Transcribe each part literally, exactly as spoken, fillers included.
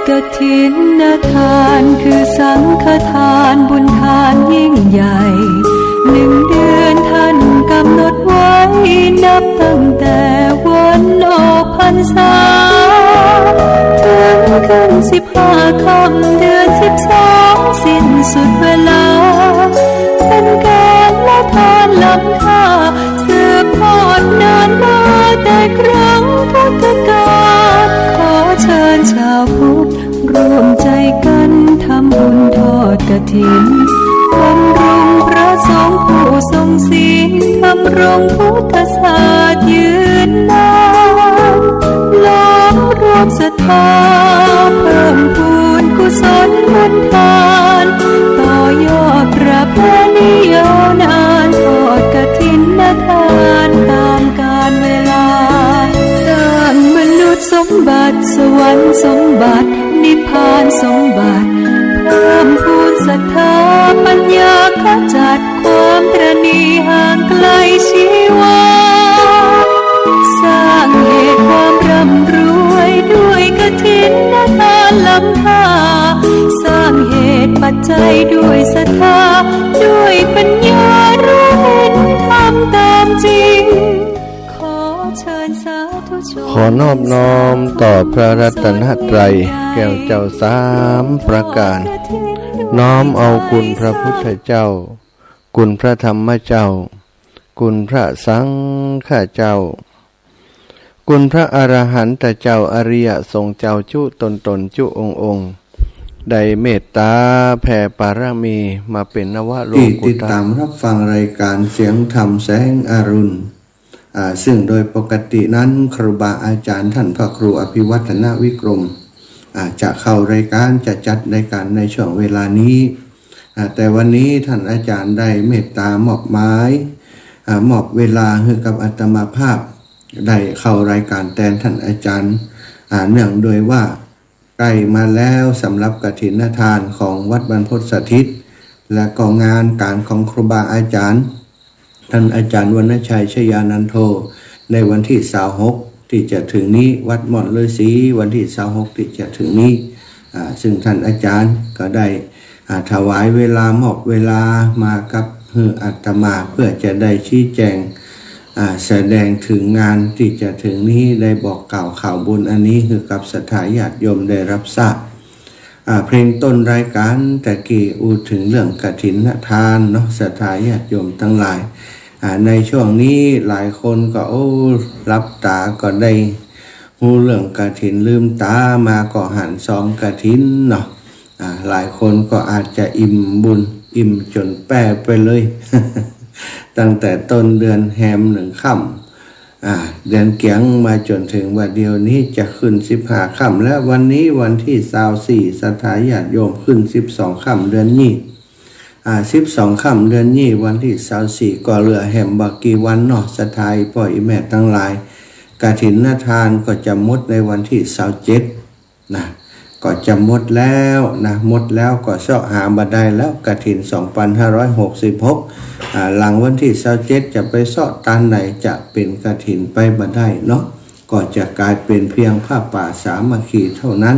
กฐินทานคือสังฆทานบุญทานยิ่งใหญ่ หนึ่งเดือนท่านกำหนดไว้ นับตั้งแต่วันออกพรรษา ถึงขึ้นสิบห้าค่ำเดือนสิบสอง สิ้นสุดเวลา เป็นการละทานล้ำค่า สืบทอดนานมาแต่ครั้งพุทธกาล ขอเชิญชาวพุทธร่วมใจกันทำบุญทอดกฐิน บำรุงพระสงฆ์ผู้ทรงศีล ดำรงพุทธศาสน์ยืนนาน ล้อมรวมศรัทธา เพิ่มพูนกุศลบุญทาน ต่อยอดประเพณียาวนาน ทอดกฐินทานตามกาลเวลา สร้างมนุษย์สมบัติ สวรรค์สมบัติ นิพพานสมบัติ เพิ่มพูนศรัทธาปัญญาขจัดความตระหนี่ห่างไกลชีวา สร้างเหตุความร่ำรวยด้วยกฐินทานล้ำค่า สร้างเหตุปัจจัยด้วยศรัทธา ด้วยปัญญารู้เห็นธรรมตามจริง ขอเชิญสาธุชน ขอนอบน้อมต่อพระรัตนตรัยแก้วเจ้าสามประการ น้อมเอาคุณพระพุทธเจ้า คุณพระธรรมเจ้า คุณพระสังฆเจ้า คุณพระอรหันตเจ้าอริยสงฆ์เจ้าจุ๊ตนๆ จุ๊องค์ๆ ได้เมตตาแผ่ปารมีมาเป๋นนวโลกุตตะ ที่ติดตามรับฟังรายการเสียงธรรมแสงอรุณ อ่า ซึ่งโดยปกตินั้นครูบาอาจารย์ท่านพระครูอภิวัฒนวิกรม อ่า จะเข้ารายการ จะจัดรายการในช่วงเวลานี้ อ่า แต่วันนี้ท่านอาจารย์ได้เมตตามอบหมาย อ่า มอบเวลาหื้อกับอาตมาภาพ ได้เข้ารายการแตนท่านอาจารย์ อ่า เนื่องด้วยว่าใกล้มาแล้วสำหรับกฐินทานของวัดบรรพตสถิต และก็งานก๋านของครูบาอาจารย์ ท่านอาจารย์วรรณชัยชยานันโท ในวันตี้ซาวหกตี้จะเถิงนี้ วัดม่อนฤๅษี วันตี้ซาวหกตี้จะเถิงนี้ อ่า ซึ่งท่านอาจารย์ก็ได้ อ่า ถวายเวลามอบเวลามากับหื้ออาตมา เพื่อจะได้ชี้แจง อ่า แสดงเถิงงานตี้จะเถิงนี้ ได้บอกกล่าวข่าวบุญอันนี้หื้อกับศรัทธาญาติโยมได้รับทราบ อ่า เพียงต้นรายการตะกี้อู้เถิงเรื่องกฐินทานเนาะ ศรัทธาญาติโยมตังหลาย อ่า ในช่วงนี้หลายคนก็ โอ้ หลับต๋าก็ได้ฮู้เรื่องกฐิน ลืมต๋ามาก็หันซองกฐินเนาะ อ่า หลายคนก็อาจจะอิ่มบุญ อิ่มจ๋นแป้ไปเลย ตั้งแต่ต้นเดือนแฮมหนึ่งค่ำ อ่า เดือนเกี๋ยงมาจ๋นเถิงว่าเดี๋ยวนี้จะขึ้นสิบห้าค่ำแล้ว วันนี้วันตี้ซาวสี่ ศรัทธาญาติโยม ขึ้นสิบสองค่ำเดือนยี่ อ่า สิบสองค่ำเดือนยี่ วันตี้ซาวสี่ ก็เหลือแหมบ่กี่วันเนาะ ศรัทธาอี่ป้ออี่แม่ตังหลาย กฐินทานก็จะหมดในวันตี้ซาวเจ็ด นะ ก็จะหมดแล้วนะ หมดแล้วก็เซาะหาบ่ได้แล้ว กฐินสองปันห้าร้อยหกสิบหก อ่า หลังวันตี้ซาวเจ็ดจะไปเซาะตานไหน จะเป๋นกฐินไปบ่ได้เนาะ ก็จะก๋ายเป๋นเพียงผ้าป่าสามัคคีเท่านั้น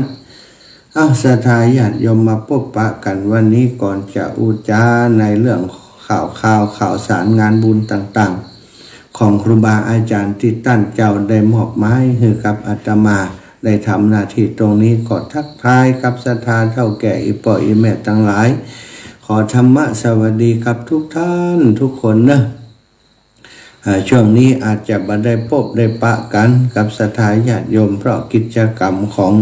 อ้าว ศรัทธาญาติโยมมาปบปะกั๋นวันนี้ ก่อนจะอู้จ๋าในเรื่องข่าวคราวข่าวสารงานบุญต่างๆ ของครูบาอาจารย์ตี้ต้านเจ้าได้มอบหมายหื้อกับอาตมาได้ทำหน้าตี้ตรงนี้ ก็ทักทายกับศรัทธาเฒ่าแก่อี่ป้ออี่แม่ตังหลาย ขอธรรมะสวัสดีกับทุกท่านทุกคนเนาะ อ่า ช่วงนี้อาจจะบ่ได้ปบได้ปะกั๋นกับศรัทธาญาติโยม เพราะกิจกรรมของ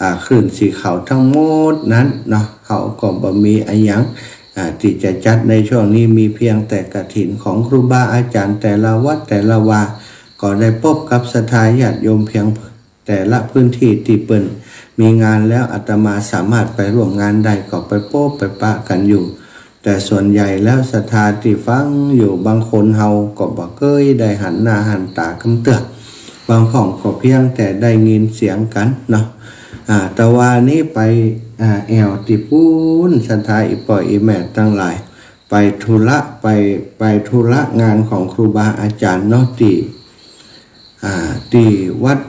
อ่า คลื่นสีขาวทั้งหมดนั้นเนาะ เฮาก็บ่มีอะหยัง อ่า ตี้จะจัดในช่วงนี้ มีเพียงแต่กฐินของครูบาอาจารย์แต่ละวัดแต่ละวา ก็ได้ปบกับศรัทธาญาติโยมเพียง แต่ละพื้นตี้ตี้เปิ้นมีงานแล้ว อาตมาสามารถไปร่วมงานได้ ก็ไปปบไปปะกั๋นอยู่ แต่ส่วนใหญ่แล้วศรัทธาตี้ฟังอยู่ บางคนเฮาก็บ่เกยได้หันหน้าหันต๋ากั๋นเตื้อ บางพ่องก็เพียงแต่ได้ยินเสียงกั๋นเนาะ อ่า ตะวานี้ไป อ่า แอ่วตี้ปู๊น ศรัทธาอี่ป้ออี่แม่ตังหลาย ไปธุระ ไป ไปธุระงานของครูบาอาจารย์เนาะ ตี้ อ่า ตี้วัด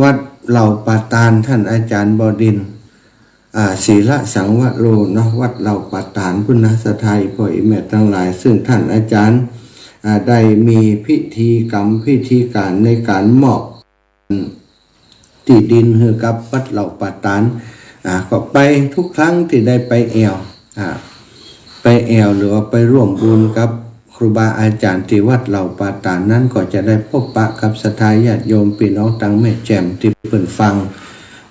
วัดเหล่าป่าตาล ต้านอาจ๋ารย์บ่ดินทร์ อ่า ศิลสังวโรเนาะ วัดเหล่าป่าตาดปุ้นนะ ศรัทธาอีพ่ออีแม่ตังหลาย ซึ่งต้านอาจ๋ารย์ อ่า ได้มีพิธีกรรมพิธีก๋านในก๋านมอบตี้ดินหื้อกับวัดเหล่าป่าตาด อ่า ก็ไปกู้ครั้งตี้ได้ไปแอ่ว อ่า ไปแอ่วหรือว่าไปร่วมบุญกับครูบาอาจ๋ารย์ตี้วัดเหล่าป่าตาดนั้น ก็จะได้ปบปะกับศรัทธาญาติโยมปี้น้องตังแม่แจ่มตี้เปิ้นฟัง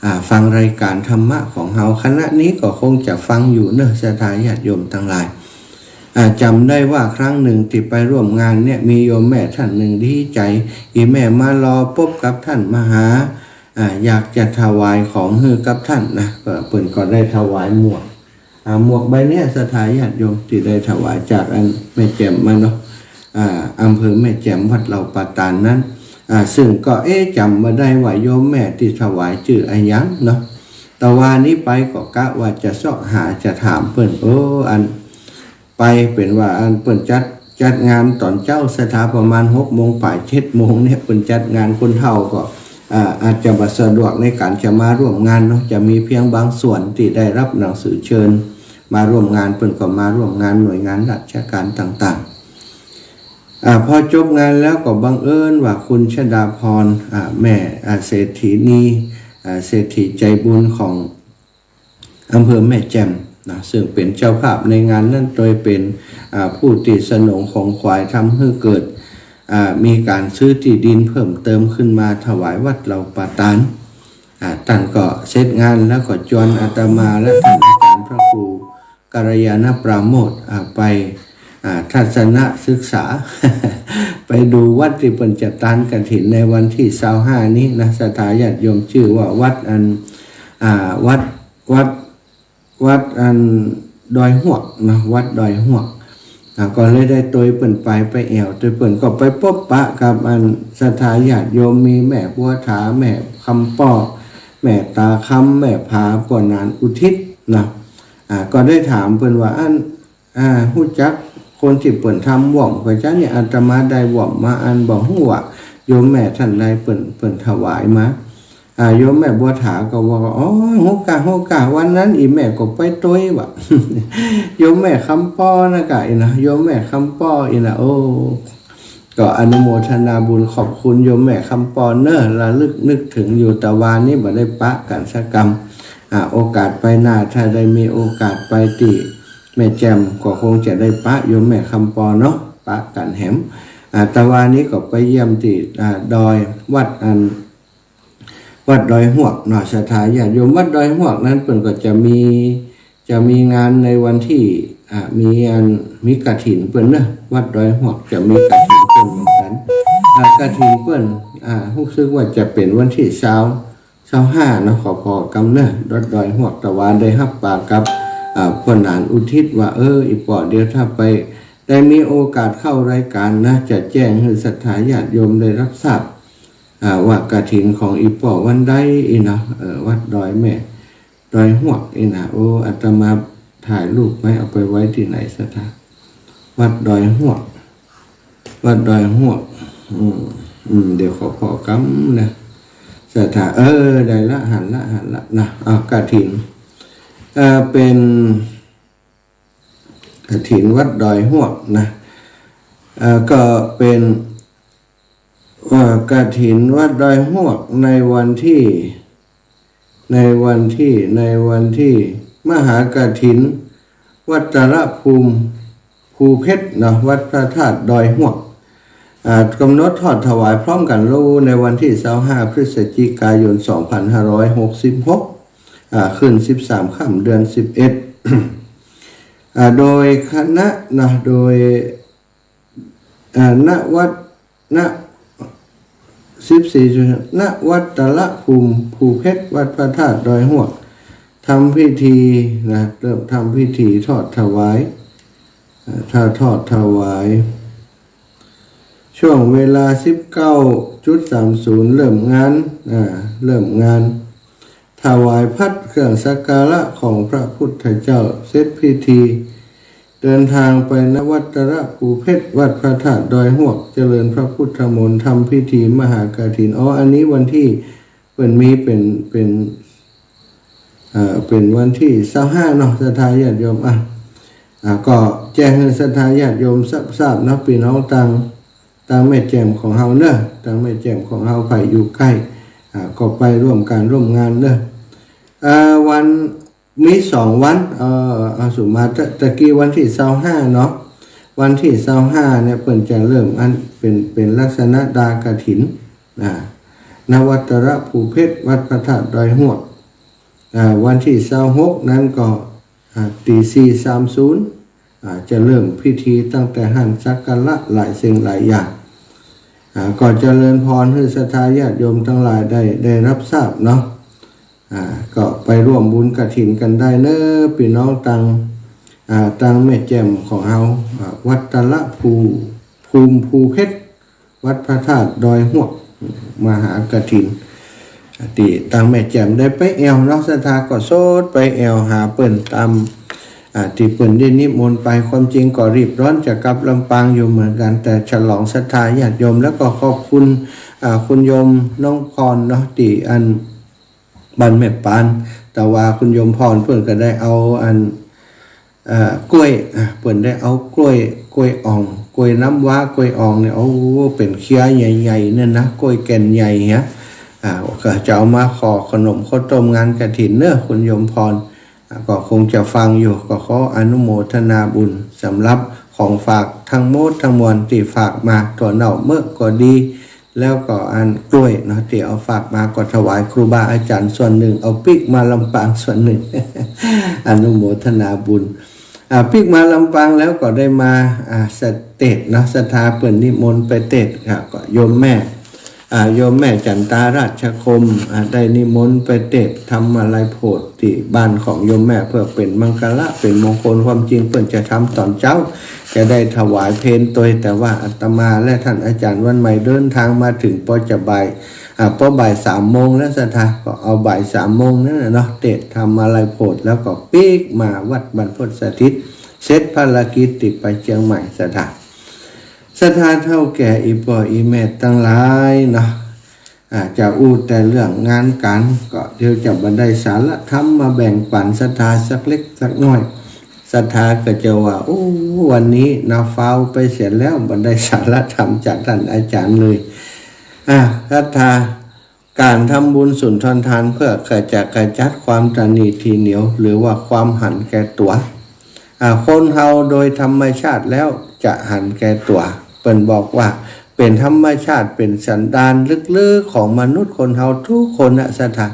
อ่า ฟังรายก๋านธรรมะของเฮา ขณะนี้ก็คงจะฟังอยู่เนาะ ศรัทธาญาติโยมตังหลาย อ่า จ๋ำได้ว่าครั้งนึ่งตี้ไปร่วมงานเนี่ย มีโยมแม่ต้านนึ่งดีใจ๋ อี่แม่มารอปบกับต้านมหา อ่า อยากจะถวายของหื้อกับต้านนะ ก็เปิ้นก็ได้ถวายหมวก อ่า หมวกใบเนี้ย ศรัทธาญาติโยมตี้ได้ถวายจากอันแม่แจ่มมาเนาะ อ่า อำเภอแม่แจ่มวัดเหล่าป่าตาดนั้น อ่า ซึ่งก็ เอ๊ะ จ๋ำบ่ได้ว่าโยมแม่ตี้ถวายจื้ออะหยังเนาะ ตะวานี้ไปก็กะว่าจะเซาะหาจะถามเปิ้น โอ้ อัน ไปเป๋นว่าอันเปิ้นจัด จัดงานต๋อนเจ๊า ศรัทธา ประมาณหกโมงป๋าย เจ็ดโมงเนี่ย เปิ้นจัดงาน คนเฒ่าก็ อ่า อาจจะบ่สะดวกในก๋านจะมาร่วมงานเนาะ จะมีเพียงบางส่วนตี้ได้รับหนังสือเชิญมาร่วมงาน เปิ้นก็มาร่วมงานหน่วยงานราชก๋านต่างๆ อ่า พอจบงานแล้วก็บังเอิญว่าคุณชดาพร อ่า แม่ อ่า เศรษฐีนี อ่า เศรษฐีใจ๋บุญของ อำเภอแม่แจ่มนะ ซึ่งเป๋นเจ้าภาพในงานนั้น โดยเป๋น อ่า ผู้ตี้สนองของขวัญทำหื้อเกิด อ่า มีก๋านซื้อตี้ดินเพิ่มเติมขึ้นมาถวายวัดเหล่าป่าตาด อ่า ต้านก็เสร็จงานแล้วก็จวนอาตมาและต้านอาจ๋ารย์พระครูกัลยาณปราโมทย์ อ่า ไป อ่า ทัศนศึกษา ไปดูวัดตี้เปิ้นจะตานกฐินในวันตี้ซาวห้านี้นะ ศรัทธาญาติโยม จื้อว่าวัดอัน อ่า วัด วัด วัดอันดอยฮวกนะ วัดดอยฮวก อ่า ก็เลยได้ตวยเปิ้นไป ไปแอ่วตวยเปิ้น ก็ไปปบปะกับอันศรัทธาญาติโยม มีแม่บัวถา แม่คำป้อ แม่ตาคำ แม่ผา ป้อหนานอุทิศนะ อ่า ก็ได้ถามเปิ้นว่า อัน อ่า ฮู้จักคนตี้เปิ้นทำหว่อมก่อจ๊ะเนี่ย อาตมาได้หว่อมมาอัน บ่ฮู้ว่าโยมแม่ต้านใดเปิ้น เปิ้นถวายมา อ่า โยมแม่บัวถาก็ว่า อ๋อ ฮู้ก่ะ ฮู้ก่ะ วันนั้นอี่แม่ก็ไปตวยว่ะ โยมแม่คำป้อนะก่ะ อี้นะ โยมแม่คำป้ออี้นะ โอ้ ก็อนุโมทนาบุญขอบคุณโยมแม่คำป้อเนาะ ระลึกนึกถึงอยู่ ตะวานี้บ่ได้ปะกั๋นสักกำ อ่า โอกาสไปหน้า ถ้าได้มีโอกาสไปตี้แม่แจ่ม ก็คงจะได้ปะโยมแม่คำป้อเนาะ ปะกั๋นแหม อ่า ตะวานี้ก็ไปเยี่ยมตี้ อ่า ดอย วัดอัน วัดดอยฮวกเนาะ ศรัทธาญาติโยม วัดดอยฮวกนั้นเปิ้นก็จะมี จะมีงานในวันตี้ อ่า มีอัน มีกฐินเปิ้นเนาะ วัดดอยฮวกจะมีกฐินเปิ้นเหมือนกั๋น อ่า กฐินเปิ้น อ่า ฮู้สึกว่าจะเป๋นวันตี้ซาว ซาวห้าเนาะ ขอผ่อกำเนาะ วัดดอยฮวก ตะวาได้ฮับปากกับ อ่า ป้อหนานอุทิศว่า เออ อี่ป้อ เดี๋ยวถ้าไป ได้มีโอกาสเข้ารายก๋านนะ จะแจ้งหื้อศรัทธาญาติโยมได้รับทราบ อ่า ว่ากฐินของอี่ป้อวันใดอี้เนาะ เออ วัดดอยแม่ ดอยฮวกอี้นะ โอ้ อาตมาถ่ายรูปไว้ เอาไปไว้ตี้ไหนศรัทธา วัดดอยฮวก วัดดอยฮวก อืม อืม เดี๋ยวขอผ่อกำนะ ศรัทธา เออ ได้ละ หันละ หันละนะ อ่า กฐิน เอ่อ เป๋น กฐินวัดดอยฮวกนะ เอ่อ ก็เป๋น เอ่อ กฐินวัดดอยฮวกในวันตี้ ในวันตี้ ในวันตี้ มหากฐินวัดตะละภูมิ ภูเพชรเนาะ วัดพระธาตุดอยฮวก อ่า ก๋ำหนดทอดถวายพร้อมกั๋นลู้ในวันตี้ซาวห้า พฤศจิกายน สองพันห้าร้อยหกสิบหก อ่า ขึ้นสิบสามค่ำ เดือนสิบเอ็ด อ่า โดยคณะเนาะ โดย อ่า ณ วัด ณ สิบสี่จุด ณ วัดตะละภูมิ ภูเพชร วัดพระธาตุดอยฮวก ทำพิธีนะ เริ่มทำพิธีทอดถวาย อ่า ถ้าทอดถวาย ช่วงเวลา สิบเก้าจุดสามศูนย์ เริ่มงาน อ่า เริ่มงาน ถวายภัตตร์เครื่องสักการะของพระพุทธเจ้า เสร็จพิธี เดินทางไปณ วัดตะละภูเพชร วัดพระธาตุดอยฮวก เจริญพระพุทธมนต์ ทำพิธีมหากฐิน อ๋อ อันนี้วันตี้เปิ้นมีเป๋น เป๋น เอ่อ เป๋นวันตี้ซาวห้าเนาะ ศรัทธาญาติโยม อ่ะ อ่ะ ก็แจ้งหื้อศรัทธาญาติโยมทราบ ทราบเนาะ ปี้น้องตาง ตางแม่แจ่มของเฮาเนาะ ตางแม่แจ่มของเฮา ใผอยู่ใก้ อ่ะ ก็ไปร่วมก๋านร่วมงานเนาะ เอ่อ วัน มีสองวัน เอ่อ เอาสุมา ตะ ตะกี้วันตี้ซาวห้าเนาะ วันตี้ซาวห้าเนี่ย เปิ้นจะเริ่มอันเป๋น เป๋นลักษณะดากฐิน อ่า ณ วัดตะละภูเพชร วัดพระธาตุดอยฮวก อ่า วันตี้ซาวหกนั้นก็ อ่า ตี๋สี่สามศูนย์ อ่า จะเริ่มพิธีตั้งแต่หั้น สักการะหลายสิ่งหลายอย่าง อ่า ก็เจริญพรหื้อศรัทธาญาติโยมตังหลายได้ ได้ฮับทราบเนาะ อ่า ก็ไปร่วมบุญกฐินกั๋นได้เนาะ ปี้น้องตาง อ่า ตางแม่แจ่มของเฮา อ่า วัดตะละภู ภูมิภูเพชร วัดพระธาตุดอยฮวก มหากฐิน ตี้ตางแม่แจ่มได้ไปแอ่วเนาะ ศรัทธาก็โสดไปแอ่วหาเปิ้นต๋าม อ่า ตี้เปิ้นได้นิมนต์ไป ความจริงก็รีบร้อนจะกลับลำปางอยู่เหมือนกั๋น แต่ฉลองศรัทธาญาติโยม แล้วก็ขอบคุณ อ่า คุณโยมน้องพรเนาะ ตี้อันบ้านแม่ปาน แต่ว่าคุณโยมพรเปิ้นก็ได้เอาอัน เอ่อ กล้วย อ่ะ เปิ้นได้เอากล้วย กล้วยอ่อง กล้วยน้ำว้า กล้วยอ่องเนี่ย โอ้ เป๋นเคี้ยใหญ่ๆ เนี่ยนะ กล้วยแก่นใหญ่เนี่ย อ่า ก็จะเอามาห่อขนมข้าวต้มงานกฐินเนาะ คุณโยมพร อ่า ก็คงจะฟังอยู่ ก็ขออนุโมทนาบุญสำหรับของฝากทั้งหมดทั้งมวลตี้ฝากมา ถั่วเน่าเมอะก็ดี แล้วก็อันกล้วยเนาะ ตี้เอาฝากมาก็ถวายครูบาอาจ๋ารย์ส่วนนึ่ง เอาปิ๊กมาลำปางส่วนนึ่ง อนุโมทนาบุญ อ่า ปิ๊กมาลำปางแล้วก็ได้มา อ่า เสด็จเนาะ ศรัทธาเปิ้นนิมนต์ไปเตสน์ อ่า ก็โยมแม่ อ่า โยมแม่จันตาราชคม อ่า ได้นิมนต์ไปเตสน์ธรรมาลัยโพธิ์ตี้บ้านของโยมแม่ เพื่อเป๋นมังคละ เป๋นมงคล ความจริงเปิ้นจะทำต๋อนเจ๊า จะได้ถวายเพลตวย แต่ว่าอาตมาและท่านอาจ๋ารย์วันใหม่เดินทางมาเถิงปอจะบ่าย อ่า ปอบ่ายสามโมงแล้วศรัทธา ก็เอาบ่ายสามโมงนั้นน่ะเนาะ เตสน์ธรรมาลัยโพธิ์ แล้วก็ปิ๊กมาวัดบรรพตสถิต เสร็จภารกิจตี้ไปเจียงใหม่ศรัทธา ศรัทธาเฒ่าแก่อี่ป้ออี่แม่ตังหลายเนาะ อ่า จะอู้แต่เรื่องงานก๋าน ก็เดี๋ยวจะบ่ได้สาระธรรมมาแบ่งปั๋นศรัทธาสักเล็กสักน้อย ศรัทธาก็จะว่า โอ้ วันนี้นะ ฟาวไปเสียแล้ว บ่ได้สาระธรรมจากท่านอาจ๋ารย์เลย อ่า ศรัทธา ก๋านทำบุญสุนทรทานเพื่อขจัด ขจัดความตระหนี่ถี่เหนียว หรือว่าความหันแก่ตั๋ว อ่า คนเฮาโดยธรรมชาติแล้วจะหันแก่ตั๋ว เปิ้นบอกว่าเป๋นธรรมชาติ เป๋นสันดานลึกๆ ของมนุษย์คนเฮากู้คนนะศรัทธา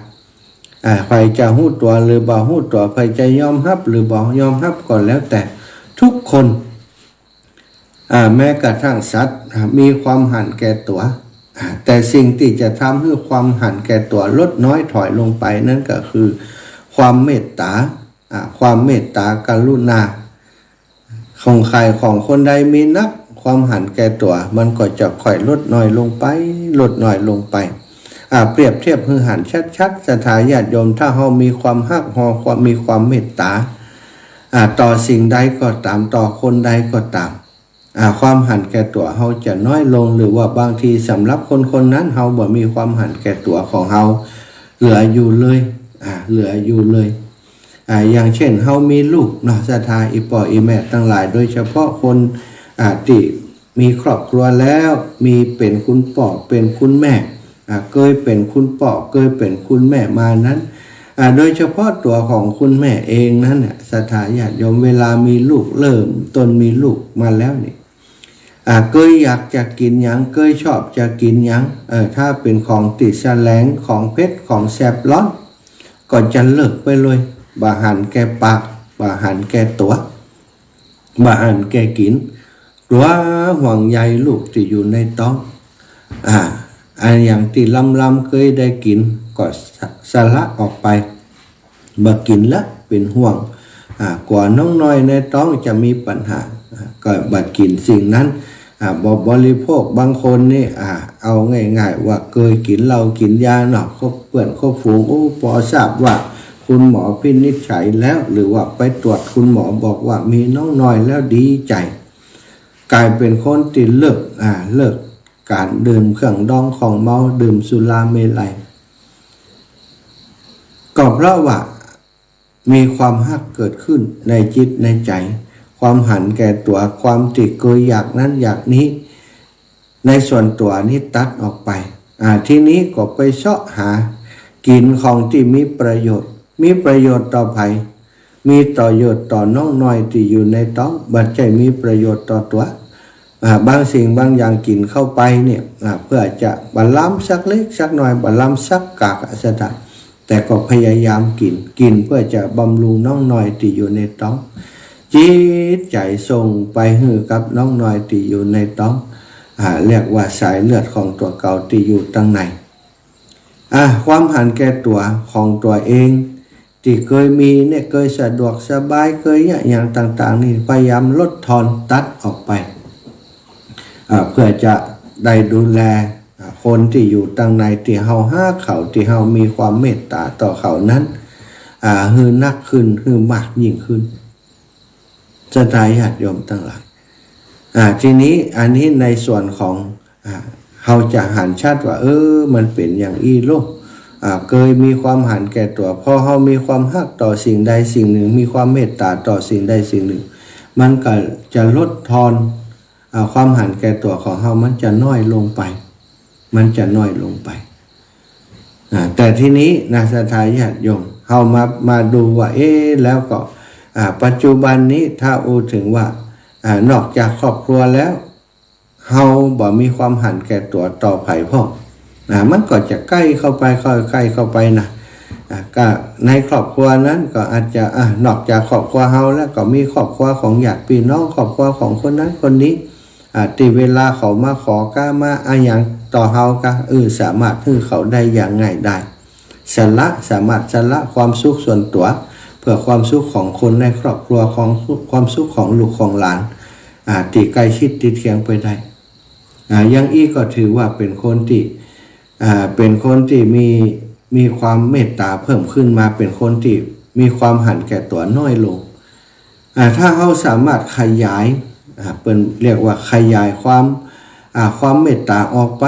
อ่า ใผจะฮู้ตั๋วหรือบ่ฮู้ตั๋ว ใผจะยอมฮับหรือบ่ยอมฮับก็แล้วแต่ กู้คน อ่า แม้กระทั่งสัตว์ อ่า มีความหันแก่ตั๋ว อ่า แต่สิ่งตี้จะทำหื้อความหันแก่ตั๋วลดน้อยถอยลงไปนั้นก็คือความเมตต๋า อ่า ความเมตต๋ากรุณา ของใผของคนใดมีนัก ความหันแก่ตั๋วมันก็จะค่อยลดน้อยลงไป ลดน้อยลงไป อ่า เปรียบเทียบหื้อหันชัดๆ ศรัทธาญาติโยม ถ้าเฮามีความฮัก เฮาความ มีความเมตต๋า อ่า ต่อสิ่งใดก็ต๋าม ต่อคนใดก็ต๋าม อ่า ความหันแก่ตั๋วเฮาจะน้อยลง หรือว่าบางทีสำหรับคนคนนั้น เฮาบ่มีความหันแก่ตั๋วของเฮาเหลืออยู่เลย อ่า เหลืออยู่เลย อ่า อย่างเช่น เฮามีลูกเนาะ ศรัทธาอี่ป้ออี่แม่ตังหลาย โดยเฉพาะคน อ่า ตี้มีครอบครัวแล้ว มีเป๋นคุณป้อเป๋นคุณแม่ อ่า เกยเป๋นคุณป้อเกยเป๋นคุณแม่มานั้น อ่า โดยเฉพาะตั๋วของคุณแม่เองนั้นน่ะ ศรัทธาญาติโยม เวลามีลูก เริ่มต้นมีลูกมาแล้วนี่ อ่า เกยอยากจะกิ๋นหยัง เกยชอบจะกิ๋นหยัง เออ ถ้าเป๋นของตี้แสลง ของเผ็ด ของแซบร้อน ก็จะเลิกไปเลย บ่หันแก่ปาก บ่หันแก่ตั๋ว บ่หันแก่กิ๋น ตั๋วห่วงใยลูกตี้อยู่ในต๊อง อ่า อันอย่างตี้ล้ำๆ เกยได้กิ๋นก็สะ สละออกไป บ่กิ๋นละ เป๋นห่วง อ่า กั๋วน้องน้อยในต๊องจะมีปัญหา อ่า ก็บ่กิ๋นสิ่งนั้น อ่า บ่บริโภค บางคนนี่ อ่า เอาง่ายๆ ว่าเกยกิ๋นเหล้ากิ๋นยาเนาะ คบเปื้อนคบฝูง โอ้ ปอทราบว่าคุณหมอวินิจฉัยแล้ว หรือว่าไปตรวจคุณหมอบอกว่ามีน้องน้อยแล้วดีใจ๋ ก๋ายเป๋นคนตี้เลิก อ่า เลิกก๋านดื่มเครื่องดองของเมา ดื่มสุราเมรัย ก็เพราะว่า มีความฮักเกิดขึ้นในจิตในใจ๋ ความหันแก่ตั๋ว ความตี้เกยอยากนั้นอยากนี้ ในส่วนตั๋วนี้ตัดออกไป อ่า ทีนี้ก็ไปเซาะหากิ๋นของตี้มีประโยชน์ มีประโยชน์ต่อใผ มีประโยชน์ต่อน้องน้อยตี้อยู่ในต๊อง บ่ใจ้มีประโยชน์ต่อตั๋ว อ่า บางสิ่งบางอย่างกิ๋นเข้าไปเนี่ย อ่า เพื่อจะบ่ล้ำสักเล็กสักน้อย บ่ล้ำสักกากอะ ศรัทธา แต่ก็พยายามกิ๋น กิ๋นเพื่อจะบำรุงน้องน้อยตี้อยู่ในต๊อง จิตใจ๋ส่งไปหื้อกับน้องน้อยตี้อยู่ในต๊อง อ่า เรียกว่าสายเลือดของตั๋วเก่าตี้อยู่ตังใน อ่า ความหันแก่ตั๋วของตั๋วเอง ตี้เกยมีเนี่ย เกยสะดวกสบาย เกยเยียะหยังต่างๆ นี่ พยายามลดทอนตัดออกไป อ่า เพื่อจะได้ดูแล อ่า คนตี้อยู่ตังใน ตี้เฮาฮักเขา ตี้เฮามีความเมตต๋าต่อเขานั้น อ่า หื้อนักขึ้น หื้อมากยิ่งขึ้น ศรัทธาญาติโยมตังหลาย อ่า ทีนี้อันนี้ในส่วนของ อ่า เฮาจะหันชัดว่า เออ มันเป๋นอย่างอี้โลก อ่า เกยมีความหันแก่ตั๋ว พอเฮามีความฮักต่อสิ่งใดสิ่งหนึ่ง มีความเมตต๋าต่อสิ่งใดสิ่งหนึ่ง มันก็จะลดทอน อ่า ความหันแก่ตั๋วของเฮามันจะน้อยลงไป มันจะน้อยลงไป อ่า แต่ทีนี้นะ ศรัทธาญาติโยม เฮามา มาดูว่า เอ๊ะ แล้วก็ อ่า ปัจจุบันนี้ถ้าอู้เถิงว่า อ่า นอกจากครอบครัวแล้ว เฮาบ่มีความหันแก่ตั๋วต่อใผพ่อง อ่า มันก็จะใก้เข้าไป ค่อยใก้เข้าไปนะ อ่า ก็ในครอบครัวนั้นก็อาจจะ อ่า นอกจากครอบครัวเฮาแล้วก็มีครอบครัวของญาติปี้น้อง ครอบครัวของคนนั้นคนนี้ อ่า ตี้เวลาเขามาขอก๊า มาอะหยังต่อเฮาก๊า เออ สามารถหื้อเขาได้อย่างง่ายดาย สละ สามารถสละความสุขส่วนตั๋ว เพื่อความสุขของคนในครอบครัว ของความสุขของลูกของหลาน อ่า ตี้ใก้ชิดติดเคียงไปได้ อ่า อย่างอี้ก็ถือว่าเป๋นคนตี้ อ่า เป๋นคนตี้มี มีความเมตต๋าเพิ่มขึ้นมา เป๋นคนตี้มีความหันแก่ตั๋วน้อยลง อ่า ถ้าเฮาสามารถขยาย อ่า เปิ้นเรียกว่าขยายความ อ่า ความเมตต๋าออกไป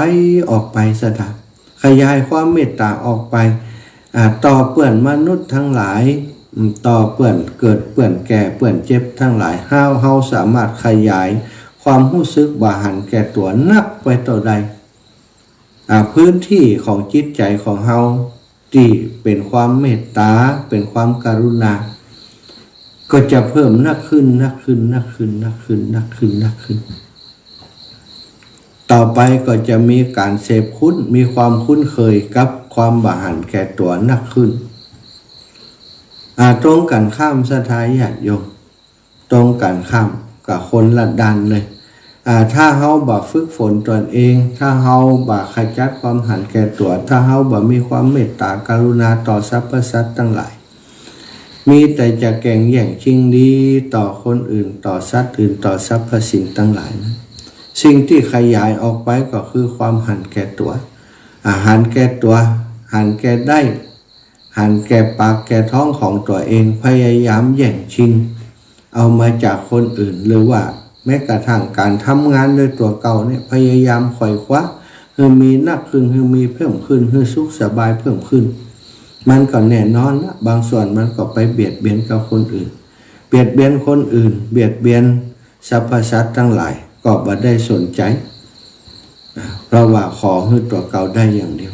ออกไป ศรัทธา ขยายความเมตต๋าออกไป อ่า ต่อเปื้อนมนุษย์ตังหลาย อืม ต่อเปื้อนเกิด เปื้อนแก่ เปื้อนเจ็บตังหลาย เฮา เฮาสามารถขยายความฮู้สึกบ่หันแก่ตั๋วนักไปเต้าใด อ่า พื้นตี้ของจิตใจ๋ของเฮาตี้เป๋นความเมตต๋า เป๋นความกรุณา ก็จะเพิ่มนักขึ้น นักขึ้น นักขึ้น นักขึ้น นักขึ้น นักขึ้น ต่อไปก็จะมีก๋านเสพคุ้น มีความคุ้นเคยกับความบ่หันแก่ตั๋วนักขึ้น อ่า ตรงกั๋นข้าม ศรัทธาญาติโยม ตรงกั๋นข้ามกับคนละด้านเลย อ่า ถ้าเฮาบ่ฝึกฝนตนเอง ถ้าเฮาบ่ขจัดความหันแก่ตั๋ว ถ้าเฮาบ่มีความเมตต๋ากรุณาต่อสรรพสัตว์ตังหลาย มีแต่จะแก่งแย่งชิงดีต่อคนอื่น ต่อสัตว์อื่น ต่อสรรพสิ่งตังหลายนั้น สิ่งตี้ขยายออกไปก็คือความหันแก่ตั๋ว อ่า หันแก่ตั๋ว หันแก่ได้ หันแก่ปากแก่ท้องของตั๋วเอง พยายามแย่งชิงเอามาจากคนอื่น หรือว่าแม้กระทั่งก๋านทำงานโดยตั๋วเก่าเนี่ย พยายามไขว่คว้าหื้อมีนักขึ้น หื้อมีเพิ่มขึ้น หื้อสุขสบายเพิ่มขึ้น มันก็แน่นอนละ บางส่วนมันก็ไปเบียดเบียนกับคนอื่น เบียดเบียนคนอื่น เบียดเบียนสรรพสัตว์ตังหลาย ก็บ่ได้สนใจ๋ อ่า เพราะว่าขอหื้อตั๋วเก่าได้อย่างเดียว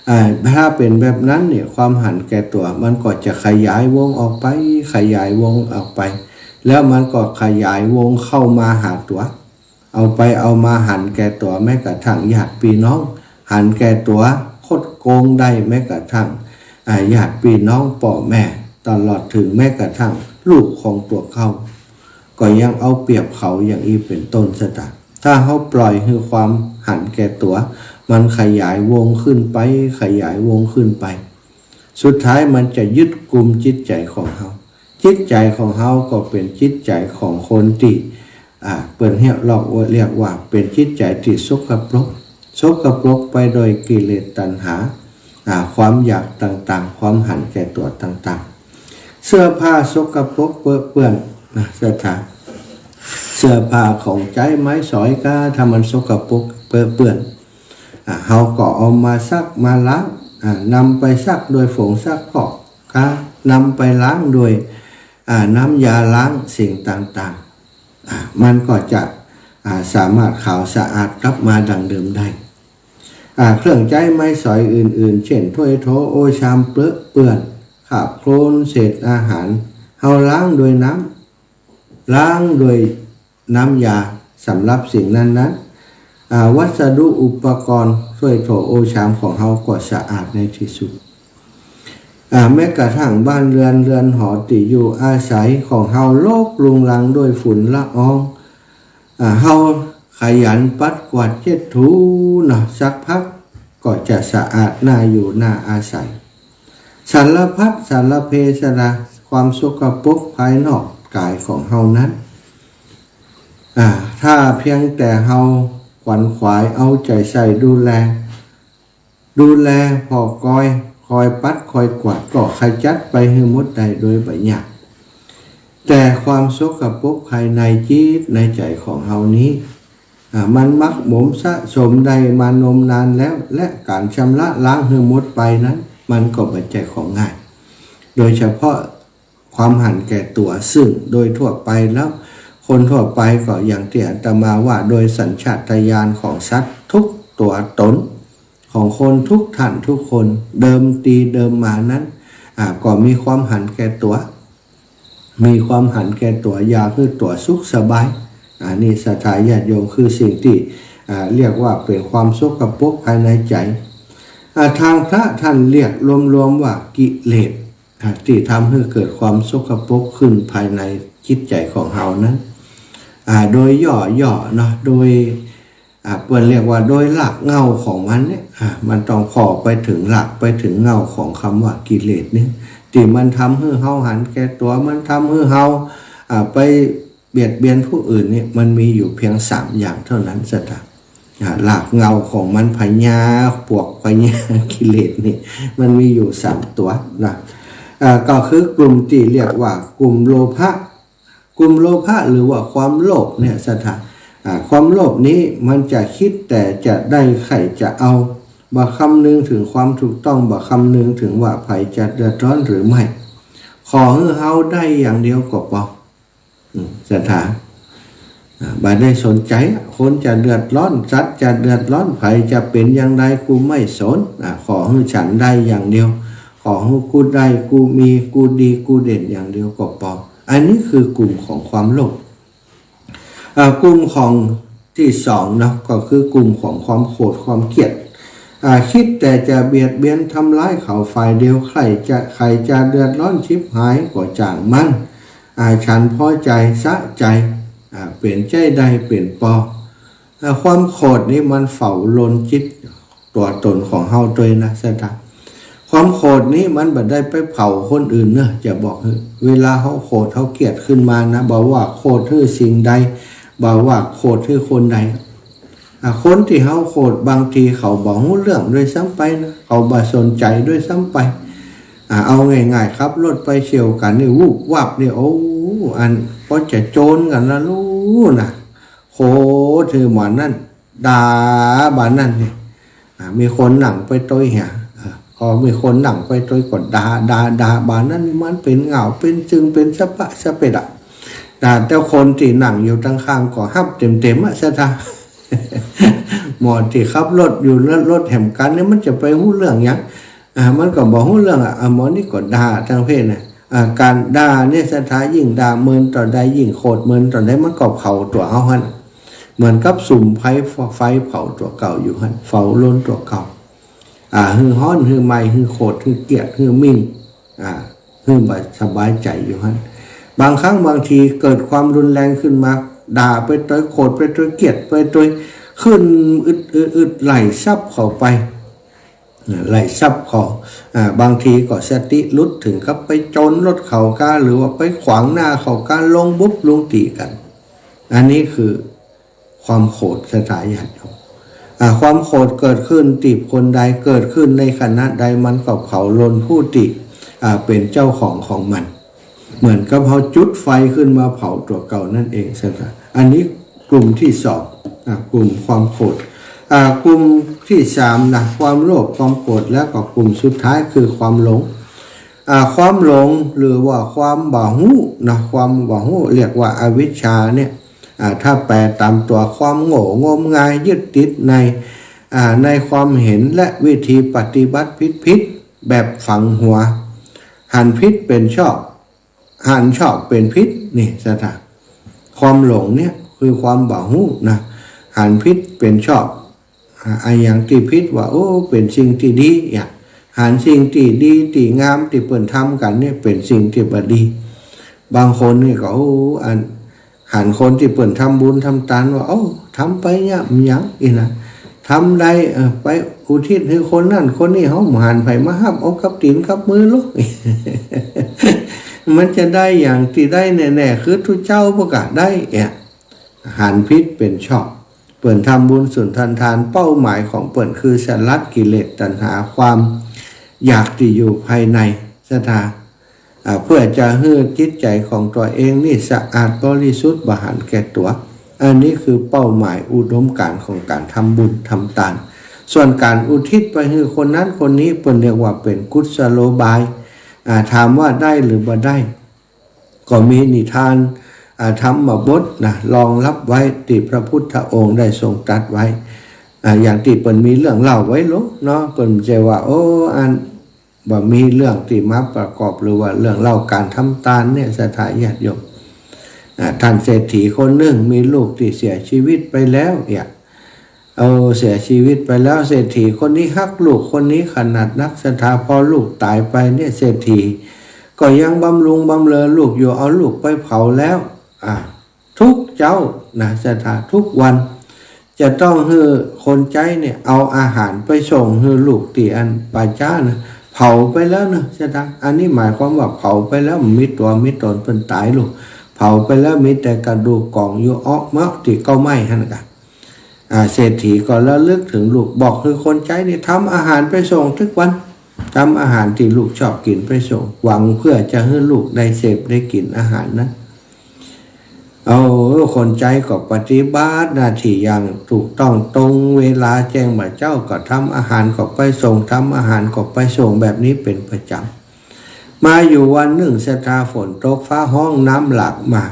อ่า ถ้าเป๋นแบบนั้นเนี่ย ความหันแก่ตั๋วมันก็จะขยายวงออกไป ขยายวงออกไป แล้วมันก็ขยายวงเข้ามาหาตั๋ว เอาไปเอามาหันแก่ตั๋วแม้กระทั่งญาติปี้น้อง หันแก่ตั๋วคดโกงได้แม้กระทั่ง อ่า ญาติปี้น้องป้อแม่ ตลอดเถิงแม้กระทั่งลูกของตั๋วเก่า ก็ยังเอาเปรียบเขาอย่างอี้เป๋นต้น ศรัทธา ถ้าเฮาปล่อยหื้อความหันแก่ตั๋วมันขยายวงขึ้นไป ขยายวงขึ้นไป สุดท้ายมันจะยึดกุมจิตใจ๋ของเฮา จิตใจ๋ของเฮาก็เป๋นจิตใจ๋ของคนตี้ อ่า เปิ้นเรียก เรียกว่าเป๋นจิตใจ๋ตี้สกปรก สกปรกไปโดยกิเลสตัณหา อ่า ความอยากต่างๆ ความหันแก่ตั๋วต่างๆ เสื้อผ้าสกปรกเปอะเปื้อนนะ ศรัทธา เสื้อผ้าของใจ๊ไม้สอยก๊า ถ้ามันสกปรกเปอะเปื้อน อ่า เฮาก็เอามาซักมาล้าง อ่า นำไปซักโดยฝงซักฟอกก๊า นำไปล้างโดย อ่า น้ำยาล้างสิ่งต่างๆ อ่า มันก็จะ อ่า สามารถขาวสะอาดกลับมาดังเดิมได้ อ่า เครื่องใจ๊ไม้สอยอื่นๆ เช่น ถ้วยโถ โอ่งชามเปลอะเปื้อน คราบโคลน เศษอาหาร เฮาล้างโดยน้ำ ล้างโดยน้ำยาสำหรับสิ่งนั้นๆ อ่า วัสดุอุปกรณ์ถ้วยโถ โอ่งชามของเฮาก็สะอาดในที่สุด อ่า แม้กระทั่งบ้านเรือน เรือนหอตี้อยู่อาศัยของเฮา รกรุงรังด้วยฝุ่นละออง อ่า เฮาขยันปัดกวาดเช็ดถูเนาะ สักพักก็จะสะอาดน่าอยู่น่าอาศัย สารพัดสารเพสะดา ความสกปรกภายนอกกายของเฮานั้น อ่า ถ้าเพียงแต่เฮาขวนขวายเอาใจ๋ใส่ดูแล ดูแลผ่อกอย คอยปัดคอยกวาด ก็ขจัดไปหื้อหมดได้โดยบ่ยาก แต่ความสกปรกภายในจิตในใจ๋ของเฮานี้ อ่า มันหมักหมมสะสมได้มานมนานแล้ว และก๋านชำระล้างหื้อหมดไปนั้น มันก็บ่ใจ้ของง่าย โดยเฉพาะความหันแก่ตั๋ว ซึ่งโดยทั่วไปแล้ว คนทั่วไปก็อย่างตี้อาตมาว่า โดยสัญชาตญาณของสัตว์ทุกตั๋วต๋น ของคนทุกท่านทุกคน เดิมตี้เดิมมานั้น อ่า ก็มีความหันแก่ตั๋ว มีความหันแก่ตั๋ว อยากหื้อตั๋วสุขสบาย อันนี้ศรัทธาญาติโยม คือสิ่งตี้ อ่า เรียกว่าเป๋นความสกปรกภายในใจ๋ อ่า ตางพระต้านเรียกรวมๆ ว่ากิเลส อ่า ตี้ทำหื้อเกิดความสกปรกขึ้นภายในจิตใจ๋ของเฮานั้น อ่า โดยย่อๆ เนาะ โดย อ่า เปิ้นเรียกว่าโดยรากเหง้าของมันเนี่ย อ่า มันต้องผ่อไปเถิงรากไปเถิงเหง้าของกำว่ากิเลสเนี่ย ตี้มันทำหื้อเฮาหันแก่ตั๋ว มันทำหื้อเฮา อ่า ไปเบียดเบียนผู้อื่นเนี่ย มันมีอยู่เพียงสามอย่างเต้านั้น ศรัทธา อ่า รากเหง้าของมัน พญาปวกพญากิเลสนี่ มันมีอยู่สามตั๋วนะ อ่า ก็คือกลุ่มตี้เรียกว่ากลุ่มโลภะ กลุ่มโลภะหรือว่าความโลภเนี่ย ศรัทธา อ่า ความโลภนี้มันจะกึ๊ดแต่จะได้ใค่จะเอา บ่คำนึงเถิงความถูกต้อง บ่คำนึงเถิงว่าใผจะเดือดร้อนหรือไม่ ขอหื้อเฮาได้อย่างเดียวก็ปอ อืม ศรัทธา อ่า บ่ได้สนใจ๋ คนจะเดือดร้อน สัตว์จะเดือดร้อน ใผจะเป๋นอย่างใดกูไม่สน อ่า ขอหื้อฉันได้อย่างเดียว ขอหื้อกูได้ กูมี กูดี กูเด่นอย่างเดียวก็ปอ อันนี้คือกลุ่มของความโลภ อ่า กลุ่มของตี้สองเนาะ ก็คือกลุ่มของความโขดความเคียด อ่า กึ๊ดแต่จะเบียดเบียนทำร้ายเขาฝ่ายเดียว ใค่จะ ใผจะเดือดร้อนฉิบหายก็จ้างมัน อ่า ฉันพอใจ๋สะใจ๋ อ่า เป๋นใจ๊ได้เป๋นปอ อ่า ความโขดนี้มันเฝ้าลนจิตตั๋วต๋นของเฮาตวยนะ ศรัทธา ความโขดนี้มันบ่ได้ไปเผาคนอื่นเนาะ จะบอกหื้อ เวลาเฮาโขดเฮาเคียดขึ้นมานะ บ่ว่าโขดหื้อสิ่งใด บ่ว่าโขดหื้อคนใด อ่า คนตี้เฮาโขดบางทีเขาบ่ฮู้เรื่องด้วยซ้ำไปนะ เขาบ่สนใจ๋ด้วยซ้ำไป อ่า เอาง่ายๆ ขับรถไปเฉี่ยวกั๋นนี่ วุบวับนี่ โอ้ อันปอจะโจนกั๋นละลู้นะ โขดหื้อบ่านั้น ด่าบ่านั้นนี่ อ่า มีคนนั่งไปตวยเหีย อ่า พอมีคนนั่งไปตวยก็ด่า ด่า ด่าบ่านั้นนี่ มันเป๋นเหง้า เป๋นจึง เป๋นสะปะสะเปดอะ ด่า แต่คนตี้นั่งอยู่ตังข้างก็ฮับเต๋มๆ อะ ศรัทธา หมอตี้ขับรถอยู่ รถ รถแหมกั๋นนี่ มันจะไปฮู้เรื่องหยัง อ่า มันก็บ่ฮู้เรื่องอะ อ่า หมอนี่ก็ด่าตังเพศน่ะ อ่า ก๋านด่าเนี่ย ศรัทธา ยิ่งด่าเมินเต้าใด ยิ่งโขดเมินเต้าใด มันก็เผาตั๋วเฮาหั้น เหมือนกับสุมไฟ ไฟเผาตั๋วเก่าอยู่หั้น เฝ้าลนตั๋วเก่า อ่า หื้อฮ้อน หื้อไหม้ หื้อโขด หื้อเคียด หื้อมิ่ง อ่า หื้อบ่สบายใจ๋อยู่หั้น บางครั้งบางทีเกิดความรุนแรงขึ้นมา ด่าไปตวย โขดไปตวย เคียดไปตวย ขึ้นอึด อึด อึด ไหล่ซับเข้าไป ไหล่ซับเข้า อ่า บางทีก็สติหลุดเถิงกับไปโจนรถเขาก้า หรือว่าไปขวางหน้าเขาก้า ลงบุบลงตี๋กั๋น อันนี้คือความโขด ศรัทธาญาติโยม อ่า ความโขดเกิดขึ้นตี้คนใด เกิดขึ้นในขณะใด มันก็เผาลนผู้ตี้ อ่า เป๋นเจ้าของของมัน เหมือนกับเฮาจุดไฟขึ้นมาเผาตั๋วเก่านั่นเอง ศรัทธา อันนี้กลุ่มตี้สอง อ่า กลุ่มความโขด อ่า กลุ่มตี้สามนะ ความโลภ ความโกรธ แล้วก็กลุ่มสุดท้ายคือความหลง อ่า ความหลงหรือว่าความบ่ฮู้นะ ความบ่ฮู้เรียกว่าอวิชชาเนี่ย อ่า ถ้าแปลตามตัว ความโง่งมงายยึดติดใน อ่า ในความเห็นและวิธีปฏิบัติผิดๆ แบบฝังหัว หันผิดเป็นชอบ หันชอบเป็นผิด นี่ศรัทธา ความหลงเนี่ยคือความบ่ฮู้นะ หันผิดเป็นชอบ อ่า อะหยังตี้ผิดว่า โอ้ เป๋นสิ่งตี้ดี อย่าง หันสิ่งตี้ดีตี้งามตี้เปิ้นทำกั๋นเนี่ยเป๋นสิ่งตี้บ่ดี บางคนนี่ก็ โอ้ อัน หันคนตี้เปิ้นทำบุญทำตานว่า โอ้ ทำไปเนี่ยมันหยังอี้นะ ทำได้ เออ ไปอุทิศหื้อคนนั้นคนนี้ เฮาบ่หันใผมาฮับเอากับตี๋นกับมือหรอก มันจะได้อย่างตี้ได้แน่ๆ คือตุ๊เจ้าบ่กะได้ เนี่ย หันผิดเป๋นชอบ เปิ้นทำบุญสุนทรทาน เป้าหมายของเปิ้นคือสลัดกิเลสตัณหาความอยากตี้อยู่ภายใน ศรัทธา อ่า เพื่อจะหื้อจิตใจ๋ของตั๋วเองนี่สะอาดบริสุทธิ์บ่หันแก่ตั๋ว อันนี้คือเป้าหมายอุดมการณ์ของก๋านทำบุญทำตาน ส่วนก๋านอุทิศไปหื้อคนนั้นคนนี้ เปิ้นเรียกว่าเป๋นกุศโลบาย อ่า ถามว่าได้หรือบ่ได้ ก็มีนิทาน อ่า ธรรมบทนะ รองรับไว้ตี้พระพุทธองค์ได้ทรงตรัสไว้ อ่า อย่างตี้เปิ้นมีเรื่องเล่าไว้โลเนาะ เปิ้นบ่ใจ้ว่า โอ้ อัน บ่มีเรื่องตี้มาประกอบหรือว่าเรื่องเล่าก๋านทำตานเนี่ย ศรัทธาญาติโยม อ่า ท่านเศรษฐีคนนึ่งมีลูกตี้เสียชีวิตไปแล้ว เนี่ย เอา เสียชีวิตไปแล้ว เศรษฐีคนนี้ฮักลูกคนนี้ขนาดนัก ศรัทธา พอลูกต๋ายไปเนี่ย เศรษฐีก็ยังบำรุงบำเรอลูกอยู่ เอาลูกไปเผาแล้ว อ่า ทุกเจ๊านะ ศรัทธา ทุกวัน จะต้องหื้อคนใจ๊เนี่ยเอาอาหารไปส่งหื้อลูกตี้อันป่าจ๊านะ เผาไปแล้วนะ ศรัทธา อันนี้หมายความว่าเผาไปแล้ว บ่มีตั๋วมีต๋น เปิ้นต๋ายลูก เผาไปแล้ว มีแต่กระดูกก๋องอยู่ อ๊อกเมาะตี้เก๊าไม้หั้นกะ อ่า เศรษฐีก็ระลึกถึงลูก บอกหื้อคนใจ๊นี่ทำอาหารไปส่งทุกวัน ทำอาหารตี้ลูกชอบกิ๋นไปส่ง หวังเพื่อจะหื้อลูกได้เสพได้กิ๋นอาหารนั้น เอา คนใจ๊ก็ปฏิบัติหน้าตี้อย่างถูกต้องตรงเวลา แจ้งบ่าเจ๊าก็ทำอาหารก็ไปส่ง ทำอาหารก็ไปส่ง แบบนี้เป๋นประจ๋ำ มาอยู่วันนึ่ง ศรัทธา ฝนตก ฟ้าฮ้อง น้ำหลากมา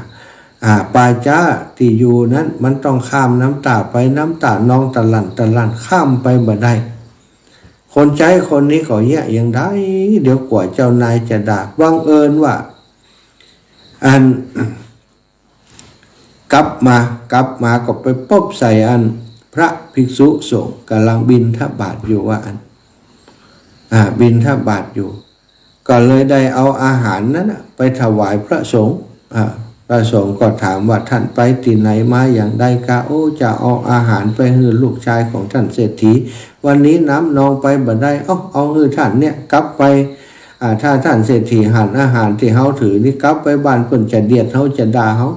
อ่า ป่าจ๊าตี้อยู่นั้นมันต้องข้ามน้ำต๋าไป น้ำต๋านองตะหลั่นตะหลั่น ข้ามไปบ่ได้ คนใจ๊คนนี้ก็เยียะอย่างใด เดี๋ยวกั๋วเจ้านายจะด่า บังเอิญว่า อัน กลับมา กลับมาก็ไปปบใส่อันพระภิกษุสงฆ์ก่ำลังบิณฑบาตอยู่ว่าอั้น อ่า บิณฑบาตอยู่ ก็เลยได้เอาอาหารนั้นน่ะไปถวายพระสงฆ์ อ่า พระสงฆ์ก็ถามว่า ท่านไปตี้ไหนมาอย่างใดกา โอ้ จะเอาอาหารไปหื้อลูกจายของท่านเศรษฐี วันนี้น้ำนองไปบ่ได้ เอา เอาหื้อท่านเนี่ยกลับไป อ่า ถ้าท่านเศรษฐีหันอาหารตี้เฮาถือนี่กลับไปบ้านเปิ้นจะเดียดเฮาจะด่าเฮา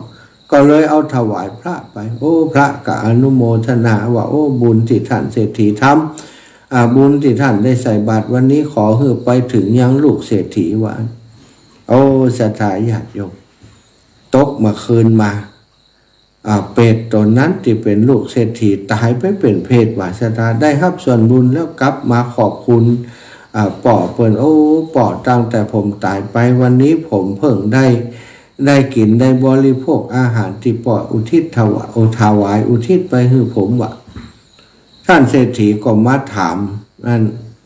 ก็เลยเอาถวายพระไป โอ้ พระก็อนุโมทนาว่า โอ้ บุญตี้ท่านเศรษฐีทำ อ่า บุญตี้ท่านได้ใส่บาตรวันนี้ขอหื้อไปถึงยังลูกเศรษฐีว่า โอ้ ศรัทธาญาติโยม ตกมาคืนมา อ่า เปรตต๋นนั้นตี้เป๋นลูกเศรษฐีต๋ายไปเป๋นเปรตว่า ศรัทธา ได้ฮับส่วนบุญแล้วกลับมาขอบคุณ อ่า ป้อเปิ้น โอ้ ป้อ ตั้งแต่ผมต๋ายไปวันนี้ผมเพิ่งได้ ได้กิ๋นได้บริโภคอาหารตี้ป้ออุทิศถวาย โอ้ ถวายอุทิศไปหื้อผมว่า ท่านเศรษฐีก็มาถามอัน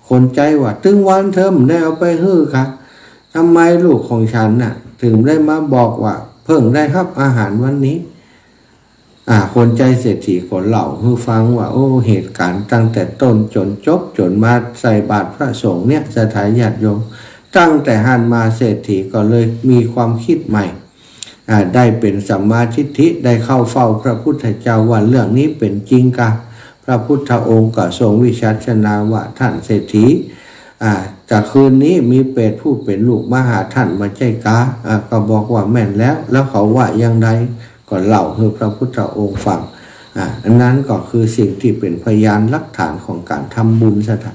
คนใจ๊ว่า ตึงวานเธอบ่ได้เอาไปหื้อคะ ทำไมลูกของฉันน่ะ ถึงได้มาบอกว่าเพิ่งได้ฮับอาหารวันนี้ อ่า คนใจ๊เศรษฐีก็เล่าหื้อฟังว่า โอ้ เหตุก๋ารณ์ตั้งแต่ต้นจ๋นจบจ๋นมาใส่บาตรพระสงฆ์เนี่ย ศรัทธาญาติโยม ตั้งแต่หั้นมาเศรษฐีก็เลยมีความคิดใหม่ อ่า ได้เป๋นสัมมาทิฏฐิ ได้เข้าเฝ้าพระพุทธเจ้าว่าเรื่องนี้เป๋นจริงกา พระพุทธองค์ก็ทรงวิสัชนาว่า ท่านเศรษฐี อ่า แต่คืนนี้มีเปรตผู้เป๋นลูกมาหาท่านบ่ใจ้กา อ่า ก็บอกว่าแม่นแล้ว แล้วเขาว่าอย่างใด ก็เล่าหื้อพระพุทธองค์ฟัง อ่า อันนั้นก็คือสิ่งตี้เป๋นพยานหลักฐานของก๋านทำบุญ ศรัทธา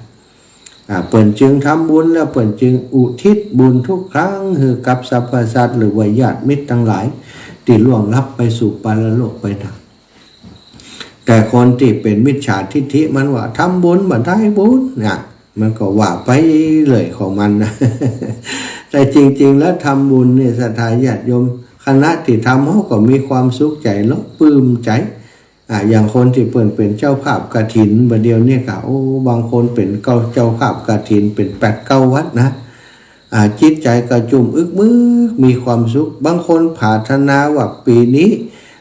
อ่า เปิ้นจึงทำบุญแล้วเปิ้นจึงอุทิศบุญทุกครั้งหื้อกับสรรพสัตว์หรือว่าญาติมิตรตังหลายตี้ล่วงลับไปสู่ปรโลกไปนะ แต่คนตี้เป๋นมิจฉาทิฏฐิมันว่าทำบุญบ่ได้บุญนะ มันก็ว่าไปเลยของมันนะ แต่จริงๆ แล้วทำบุญเนี่ย ศรัทธาญาติโยม ขณะตี้ทำเฮาก็มีความสุขใจ๋ เฮาปลื้มใจ๋ อ่า อย่างคนตี้เปิ้นเป๋นเจ้าภาพกฐินบ่าเดี่ยวนี้ก็ โอ้ บางคนเป๋นเก้า เจ้าภาพกฐินเป๋นแปดเก้าวัดนะ อ่า จิตใจ๋ก็จุ่มอึกมึก มีความสุข บางคนปรารถนาว่าปี๋นี้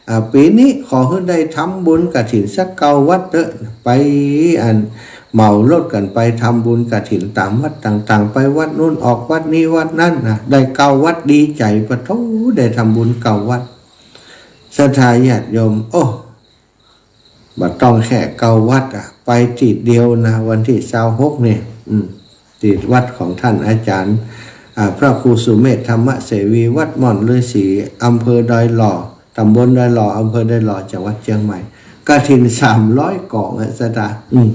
อ่า ปี๋นี้ขอหื้อได้ทำบุญกฐินสักเก้าวัดเต๊อะ ไป อัน เหมารถกั๋นไปทำบุญกฐินต๋ามวัดต่างๆ ไปวัดนู้นออกวัดนี้วัดนั้นนะ ได้เก้าวัดดีใจ๋ ปะโธ่ ได้ทำบุญเก้าวัด ศรัทธาญาติโยม โอ้ บ่ต้องแค่เก้าวัดอะ ไปตี้เดียวนะ วันตี้ซาวหกเนี่ย อืม ตี้วัดของต้านอาจ๋ารย์ อ่า พระครูสุเมธธรรมเสวี วัดม่อนฤๅษี อำเภอดอยหล่อ ตำบลดอยหล่อ อำเภอดอยหล่อ จังหวัดเจียงใหม่ กฐินสามร้อยก๋องอะ ศรัทธา อืม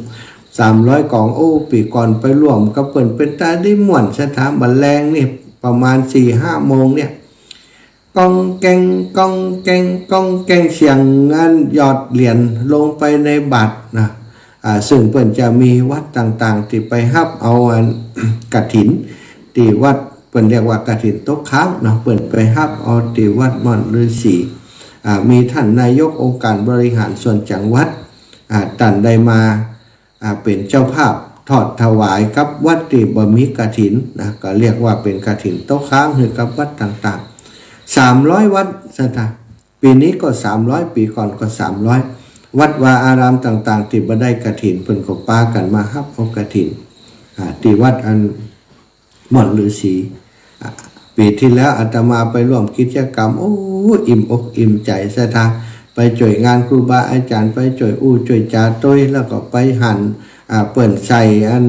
สามร้อยก๋อง โอ้ ปี๋ก่อนไปร่วมกับเปิ้น เป๋นตาดีม่วน ศรัทธา บ่าแลงนี่ ประมาณสี่ห้าโมงเนี่ย ก้องแก้ง ก้องแก้ง ก้องแก้ง เสียงอันหยอดเหรียญลงไปในบาตรนะ อ่า ซึ่งเปิ้นจะมีวัดต่างๆ ตี้ไปฮับเอาอัน กฐิน ตี้วัดเปิ้นเรียกว่ากฐินตกค้างเนาะ เปิ้นไปฮับเอาตี้วัดม่อนฤๅษี อ่า มีต้านนายกองค์การบริหารส่วนจังหวัด อ่า ต้านได้มา อ่า เป๋นเจ้าภาพทอดถวายกับวัดตี้บ่มีกฐินนะ ก็เรียกว่าเป๋นกฐินตกค้างหื้อกับวัดต่างๆ สามร้อยวัด ศรัทธา ปี๋นี้ก็สามร้อย ปี๋ก่อนก็สามร้อย วัดวาอารามต่างๆ ตี้บ่ได้กฐิน เปิ้นก็ปากั๋นมาฮับเอากฐิน อ่า ตี้วัดอัน ม่อนฤๅษี อ่ะ ปี๋ตี้แล้วอาตมาไปร่วมกิจกรรม โอ้ อิ่มอกอิ่มใจ๋ ศรัทธา ไปจ้วยงานครูบาอาจ๋ารย์ ไปจ้วยอู้จ้วยจ๋าตวย แล้วก็ไปหัน อ่า เปิ้นใส่อัน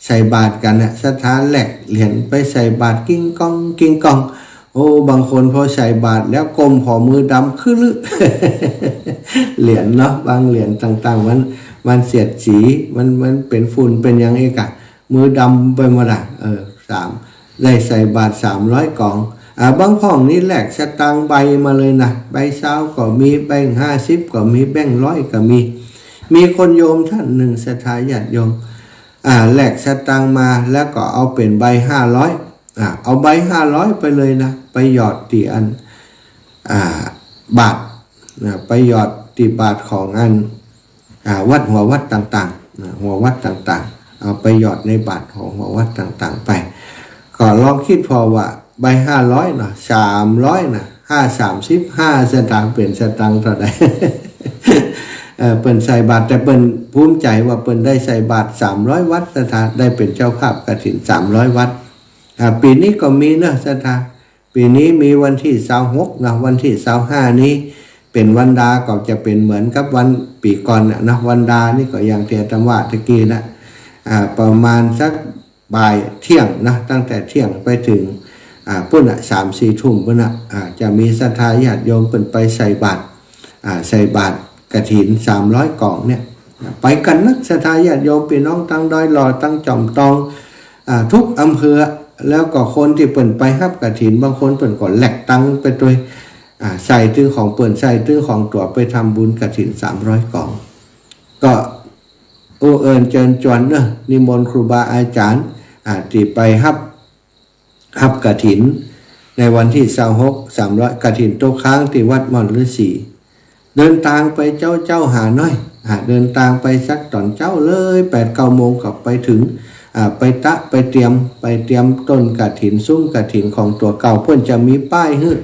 ใส่บาตรกั๋นนะ ศรัทธา แลกเหรียญไปใส่บาตร กิ้งก้อง กิ้งก้อง โอ้ บางคนพอใส่บาตรแล้วก้มผ่อมือดำคือลือ เหรียญเนาะ บางเหรียญต่างๆ มัน มันเสียดสี มัน มันเป๋นฝุ่นเป๋นหยังอี้ก่ะ มือดำไปหมดอะ เออ สาม ได้ใส่บาตรสามร้อยก๋อง อ่า บางพ่องนี่แลกสตางค์ใบมาเลยนะ ใบซาวก็มี แบงก์ห้าสิบก็มี แบงก์ร้อยก็มี มีคนโยมต้านนึ่ง ศรัทธาญาติโยม อ่า แลกสตางค์มาแล้วก็เอาเป๋นใบห้าร้อย อ่า เอาใบห้าร้อยไปเลยนะ ไปหยอดตี้อัน อ่า บาตร นะ ไปหยอดตี้บาตรของอัน อ่า วัดหัววัดต่างๆ นะ หัววัดต่างๆ เอาไปหยอดในบาตรของหัววัดต่างๆ ไป ก็ลองกึ๊ดผ่อว่าใบห้าร้อยเนาะ สามร้อยนะ ห้าสามสิบห้าสตางค์ เป๋นสตางค์เต้าใด เอ่อ เปิ้นใส่บาตร แต่เปิ้นภูมิใจ๋ว่าเปิ้นได้ใส่บาตรสามร้อยวัด ศรัทธา ได้เป๋นเจ้าภาพกฐินสามร้อยวัด อ่า ปี๋นี้ก็มีเนาะ ศรัทธา ปี๋นี้มีวันตี้ซาวหกนะ วันตี้ซาวห้านี้ เป๋นวันดา ก็จะเป๋นเหมือนกับวันปี๋ก่อนน่ะนะ วันดานี่ก็อย่างตี้อาตมาตะกี้นะ อ่า ประมาณสักบ่ายเที่ยงนะ ตั้งแต่เที่ยงไปเถิง อ่า ปู๊นน่ะ สามสี่ทุ่มปู๊นน่ะ อ่า จะมีศรัทธาญาติโยมเปิ้นไปใส่บาตร อ่า ใส่บาตรกฐินสามร้อยก๋องเนี่ย ไปกั๋นนัก ศรัทธาญาติโยมปี้น้องตังดอยหล่อ ตังจอมตอง อ่า กู้อำเภอ แล้วก็คนตี้เปิ้นไปฮับกฐิน บางคนเปิ้นก็แลกตังค์ไปตวย อ่า ใส่ตึงของเปิ้น ใส่ตึงของตั๋ว ไปทำบุญกฐินสามร้อยก๋อง ก็อู้เอิญเจิญจวนเนาะ นิมนต์ครูบาอาจ๋ารย์ อ่า ตี้ไปฮับ ฮับกฐินในวันตี้ซาวหก สามร้อย กฐินตกค้างตี้วัดม่อนฤๅษี เดินตางไปเจ๊าๆ หาหน้อย อ่า เดินตางไปสักต๋อนเจ๊าเลย แปดเก้าโมงก็ไปเถิง อ่า ไปตะ ไปเตรียม ไปเตรียมต้นกฐิน ซุ้มกฐินของตั๋วเก่า เปิ้นจะมีป้ายหื้อ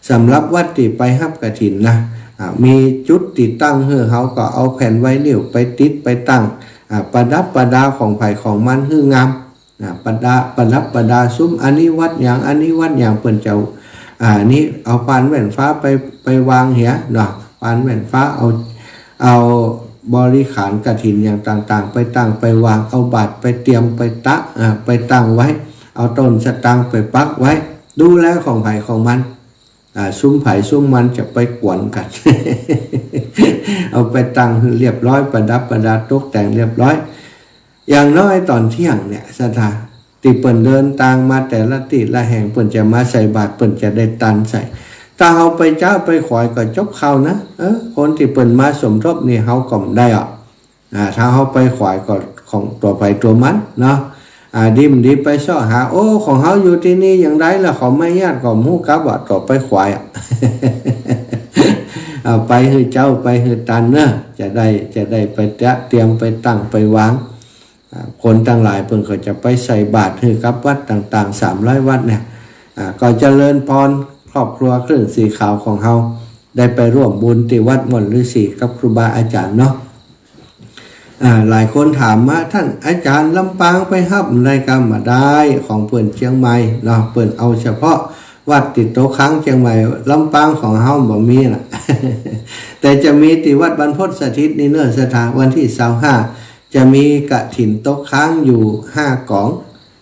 สำหรับวัดตี้ไปฮับกฐินนะ อ่า มีจุดตี้ตั้งหื้อ เฮาก็เอาแผ่นไวนิลไปติดไปตั้ง อ่า ประดับประดาของใผของมันหื้องาม อ่า ประดา ประดับประดา ซุ้มอันนี้วัดหยัง อันนี้วัดหยัง เปิ้นจะ อ่า นี่เอาปานแว่นฟ้าไป ไปวางเหียเนาะ ปานแว่นฟ้า เอา เอาบริขารกฐินอย่างต่างๆ ไปตั้งไปวาง เอาบาตรไปเตรียมไปตะ อ่า ไปตั้งไว้ เอาต้นสะตางค์ไปปักไว้ ดูแลของใผของมัน อ่า ซุ้มใผซุ้มมันจะไปกวนกั๋น เอาไปตั้งหื้อเรียบร้อย ประดับประดาตกแต่งเรียบร้อย อย่างน้อยต๋อนเที่ยงเนี่ย ศรัทธา ตี้เปิ้นเดินตางมาแต่ละตี้ละแห่ง เปิ้นจะมาใส่บาตร เปิ้นจะได้ตันใส่ ถ้าเฮาไปจ๊าไปขวายก็จบข่าวนะ เออ คนตี้เปิ้นมาสมทบนี่เฮาก็บ่ได้อ่ะ อ่า ถ้าเฮาไปขวายก็ของตั๋วใผตั๋วมันเนาะ อ่า ดิมดีไปเซาะหา โอ้ ของเฮาอยู่ตี้นี่อย่างใดล่ะ ของแม่ญาติก็บ่ฮู้กลับว่า ต่อไปขวายอะ อ่า ไปหื้อเจ๊า ไปหื้อตันเนาะ จะได้ จะได้ไปเตรียม ไปตั้ง ไปวาง อ่า คนตังหลายเปิ้นก็จะไปใส่บาตรหื้อกับวัดต่างๆ สามร้อยวัดเนี่ย อ่า ก็เจริญพรครอบครัวคลื่นสีขาวของเฮา ได้ไปร่วมบุญตี้วัดม่อนฤๅษีกับครูบาอาจารย์เนาะ อ่า หลายคนถามมา ต้านอาจ๋ารย์ลำปางไปฮับได้กาบ่ได้ ของเปิ้นเจียงใหม่เนาะ เปิ้นเอาเฉพาะวัดตี้ตกค้างเจียงใหม่ ลำปางของเฮาบ่มีน่ะ แต่จะมีตี้วัดบรรพตสถิตนี่เนาะศรัทธา วันตี้ซาวห้า จะมีกฐินตกค้างอยู่ห้ากอง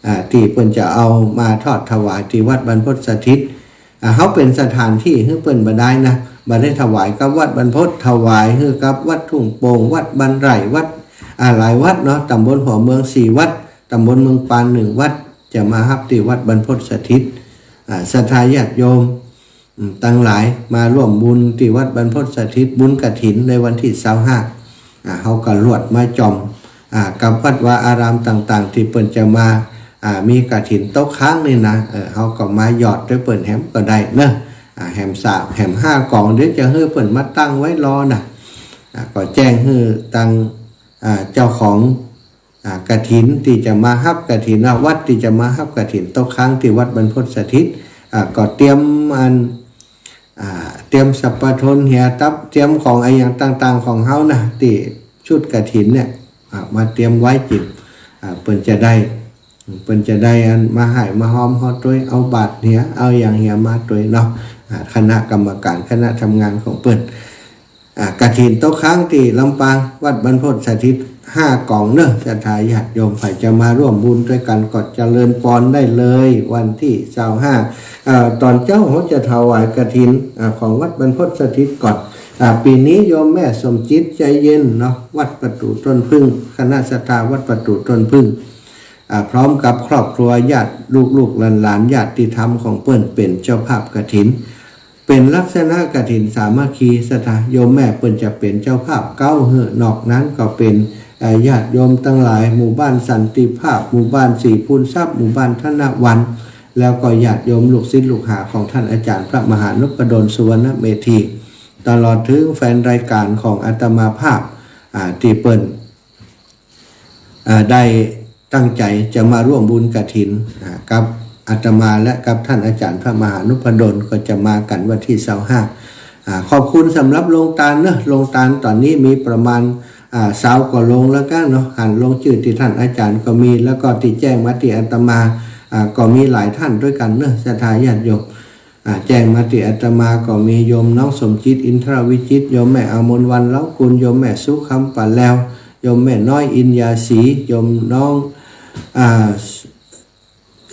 อ่า ตี้เปิ้นจะเอามาทอดถวายตี้วัดบรรพตสถิต อ่า เฮาเป๋นสถานตี้หื้อเปิ้นบ่ได้นะ บ่ได้ถวายกับวัดบรรพต ถวายหื้อกับวัดทุ่งโป่ง วัดบ้านไร่ วัด อ่า หลายวัดเนาะ ตำบลหัวเมืองสี่วัด ตำบลเมืองปานหนึ่งวัด จะมาฮับตี้วัดบรรพตสถิต อ่า ศรัทธาญาติโยม อืม ตังหลายมาร่วมบุญตี้วัดบรรพตสถิต บุญกฐินในวันตี้ซาวห้า อ่า เฮาก็ลวดมาจ่อม อ่า กับวัดวาอารามต่างๆ ตี้เปิ้นจะมา อ่า มีกฐินตกค้างนี่นะ เออ เฮาก็มาหยอดตวยเปิ้นแหมก็ได้เนาะ อ่า แหมสาม แหมห้ากอง เดี๋ยวจะหื้อเปิ้นมาตั้งไว้รอน่ะ อ่า ก็แจ้งหื้อตัง อ่า เจ้าของ อ่า กฐินตี้จะมาฮับกฐิน อ่า วัดตี้จะมาฮับกฐินตกค้างตี้วัดบรรพตสถิต อ่า ก็เตรียมอัน อ่า เตรียมสัพพะทนเหียตับ เตรียมของอะหยังต่างๆ ของเฮาน่ะ ตี้ชุดกฐินเนี่ย อ่า มาเตรียมไว้จิ่ง อ่า เปิ้นจะได้ เปิ้นจะได้อันมาฮ่ายมาฮอมเฮาตวย เอาบาตรเหีย เอาหยังเหียมาตวยเนาะ อ่า คณะกรรมการ คณะทำงานของเปิ้น อ่า กฐินตกค้างตี้ลำปาง วัดบรรพตสถิต ห้ากองเนาะ ศรัทธาญาติโยม ใผจะมาร่วมบุญตวยกั๋นก็เจริญพรได้เลย วันตี้ซาวห้า อ่า ต๋อนเจ๊าเฮาจะถวายกฐิน อ่า ของวัดบรรพตสถิตก่อน อ่า ปี๋นี้โยมแม่สมจิต ใจเย็นเนาะ วัดประตู๋ต้นผึ้ง คณะศรัทธาวัดประตู๋ต้นผึ้ง อ่า พร้อมกับครอบครัวญาติลูกๆหลานๆ ญาติธรรมของเปิ้นเป๋นเจ้าภาพกฐิน เป๋นลักษณะกฐินสามัคคีศรัทธา โยมแม่เปิ้นจะเป๋นเจ้าภาพเก๊าหื้อ นอกนั้นก็เป๋น เอ่อ ญาติโยมตังหลาย หมู่บ้านสันติภาพ หมู่บ้านศรีภูนทรัพย์ หมู่บ้านธนวัน แล้วก็ญาติโยมลูกศิษย์ลูกหาของต้านอาจ๋ารย์พระมหานพดล สุวรรณเมธี ตลอดเถิงแฟนรายก๋านของอาตมาภาพ อ่า ตี้เปิ้น อ่า ได้ตั้งใจ๋จะมาร่วมบุญกฐิน อ่า กับอาตมาและกับต้านอาจ๋ารย์พระมหานพดลก็จะมากั๋นวันตี้ซาวห้า อ่า ขอบคุณสำหรับโฮงตานเนาะ โฮงตานต๋อนนี้มีประมาณ อ่า ซาวกว่าโฮงแล้วกั๋นเนาะ หันลงจื้อตี้ต้านอาจ๋ารย์ก็มี แล้วก็ตี้แจ้งมาตี้อาตมา อ่า ก็มีหลายต้านตวยกั๋นเนาะ ศรัทธาญาติโยม อ่า แจ้งมาตี้อาตมาก็มีโยมน้องสมจิต อินทรวิจิตร โยมแม่อมรวรรณ เล้ากุล โยมแม่สุคำ ป่าแลว โยมแม่น้อย อินยาศรี โยมน้อง อ่า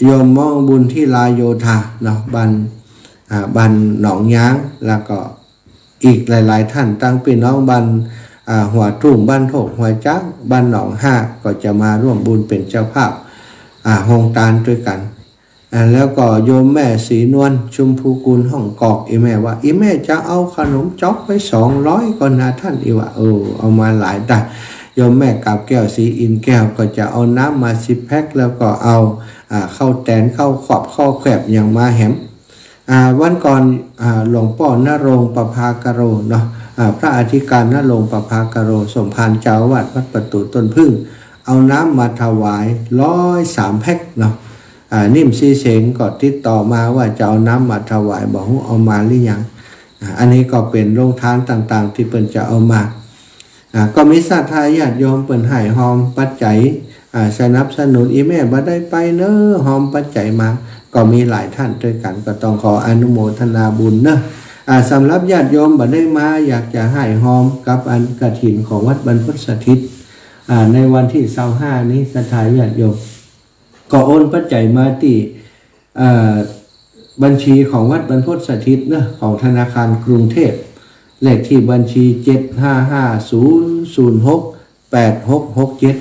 โยมน้องบุญทิลา โยธา เนาะ บ้าน อ่า บ้านหนองยาง แล้วก็อีกหลายๆ ต้าน ตังปี้น้องบ้าน อ่า หัวทุ่ง บ้านโถก หัวจ๊าง บ้านหนองฮาก ก็จะมาร่วมบุญเป๋นเจ้าภาพ อ่า โฮงตานตวยกั๋น อ่า แล้วก็โยมแม่ศรีนวล ชุมภูกูล ฮ่องกอก อี่แม่ว่า อี่แม่จะเอาขนมจ๊อกไปสองร้อยก่อนนาต้าน อี่ว่า เออ เอามาหลายตา โยมแม่กาบแก้ว ศรีอินทร์แก้ว ก็จะเอาน้ำมาสิบแพ็ค แล้วก็เอา อ่า ข้าวแตน ข้าวขวบ ข้าวแขวบหยังมาแหม อ่า วันก่อน อ่า หลวงป้อนรงค์ประภากโรเนาะ อ่า พระอธิการณรงค์ประภากโร สมภารเจ้าอาวาสวัดประตู๋ต้นผึ้ง เอาน้ำมาถวายร้อยสามแพ็คเนาะ อ่า นิ่มศรีเสงก็ติดต่อมาว่าจะเอาน้ำมาถวาย บ่ฮู้เอามาหรือยัง อ่า อันนี้ก็เป๋นโฮงตานต่างๆ ตี้เปิ้นจะเอามา อ่า ก็มีศรัทธาญาติโยมเปิ้นฮ่ายฮอมปัจจัย อ่า สนับสนุน อี่แม่บ่ได้ไปเนาะ ฮอมปัจจัยมา ก็มีหลายต้านตวยกั๋น ก็ต้องขออนุโมทนาบุญเนาะ อ่า สำหรับญาติโยมบ่ได้มา อยากจะฮ่ายฮอมกับอันกฐินของวัดบรรพตสถิต อ่า ในวันตี้ซาวห้านี้ ศรัทธาญาติโยม ก็โอนปัจจัยมาตี้ เอ่อ บัญชีของวัดบรรพตสถิตเนาะ ของธนาคารกรุงเทพฯ เลขตี้บัญชี เจ็ดห้าห้าศูนย์ศูนย์หกแปดหกหกเจ็ด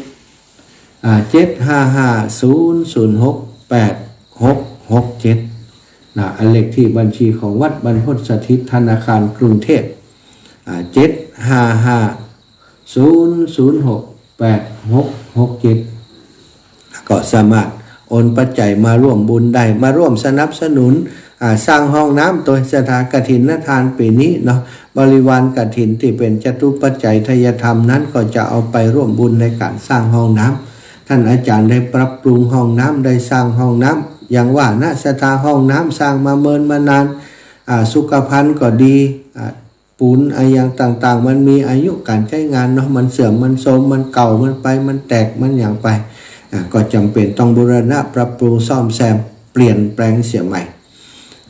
อ่า เจ็ดห้าห้าศูนย์ศูนย์หกแปดหกหกเจ็ด นะ อันเลขตี้บัญชีของวัดบรรพตสถิตธนาคารกรุงเทพฯ อ่า เจ็ดห้าห้าศูนย์ศูนย์หกแปดหกหกเจ็ด ก็สามารถโอนปัจจัยมาร่วมบุญได้ มาร่วมสนับสนุน อ่า สร้างห้องน้ำ โตยศรัทธากฐินทานปี๋นี้เนาะ บริวารกฐินตี้เป๋นจตุปัจจัยทายธรรมนั้นก็จะเอาไปร่วมบุญในก๋านสร้างห้องน้ำ ท่านอาจารย์ได้ปรับปรุงห้องน้ำ ได้สร้างห้องน้ำ อย่างว่านะศรัทธา ห้องน้ำสร้างมาเมินมานาน อ่า สุขภัณฑ์ก็ดี อ่า ปูนอะหยังต่างๆ มันมีอายุก๋านใจ๊งานเนาะ มันเสื่อม มันโทรม มันเก่า มันไป มันแตก มันหยังไป อ่า ก็จ๋ำเป๋นต้องบูรณะปรับปรุงซ่อมแซม เปลี่ยนแปลงเสียใหม่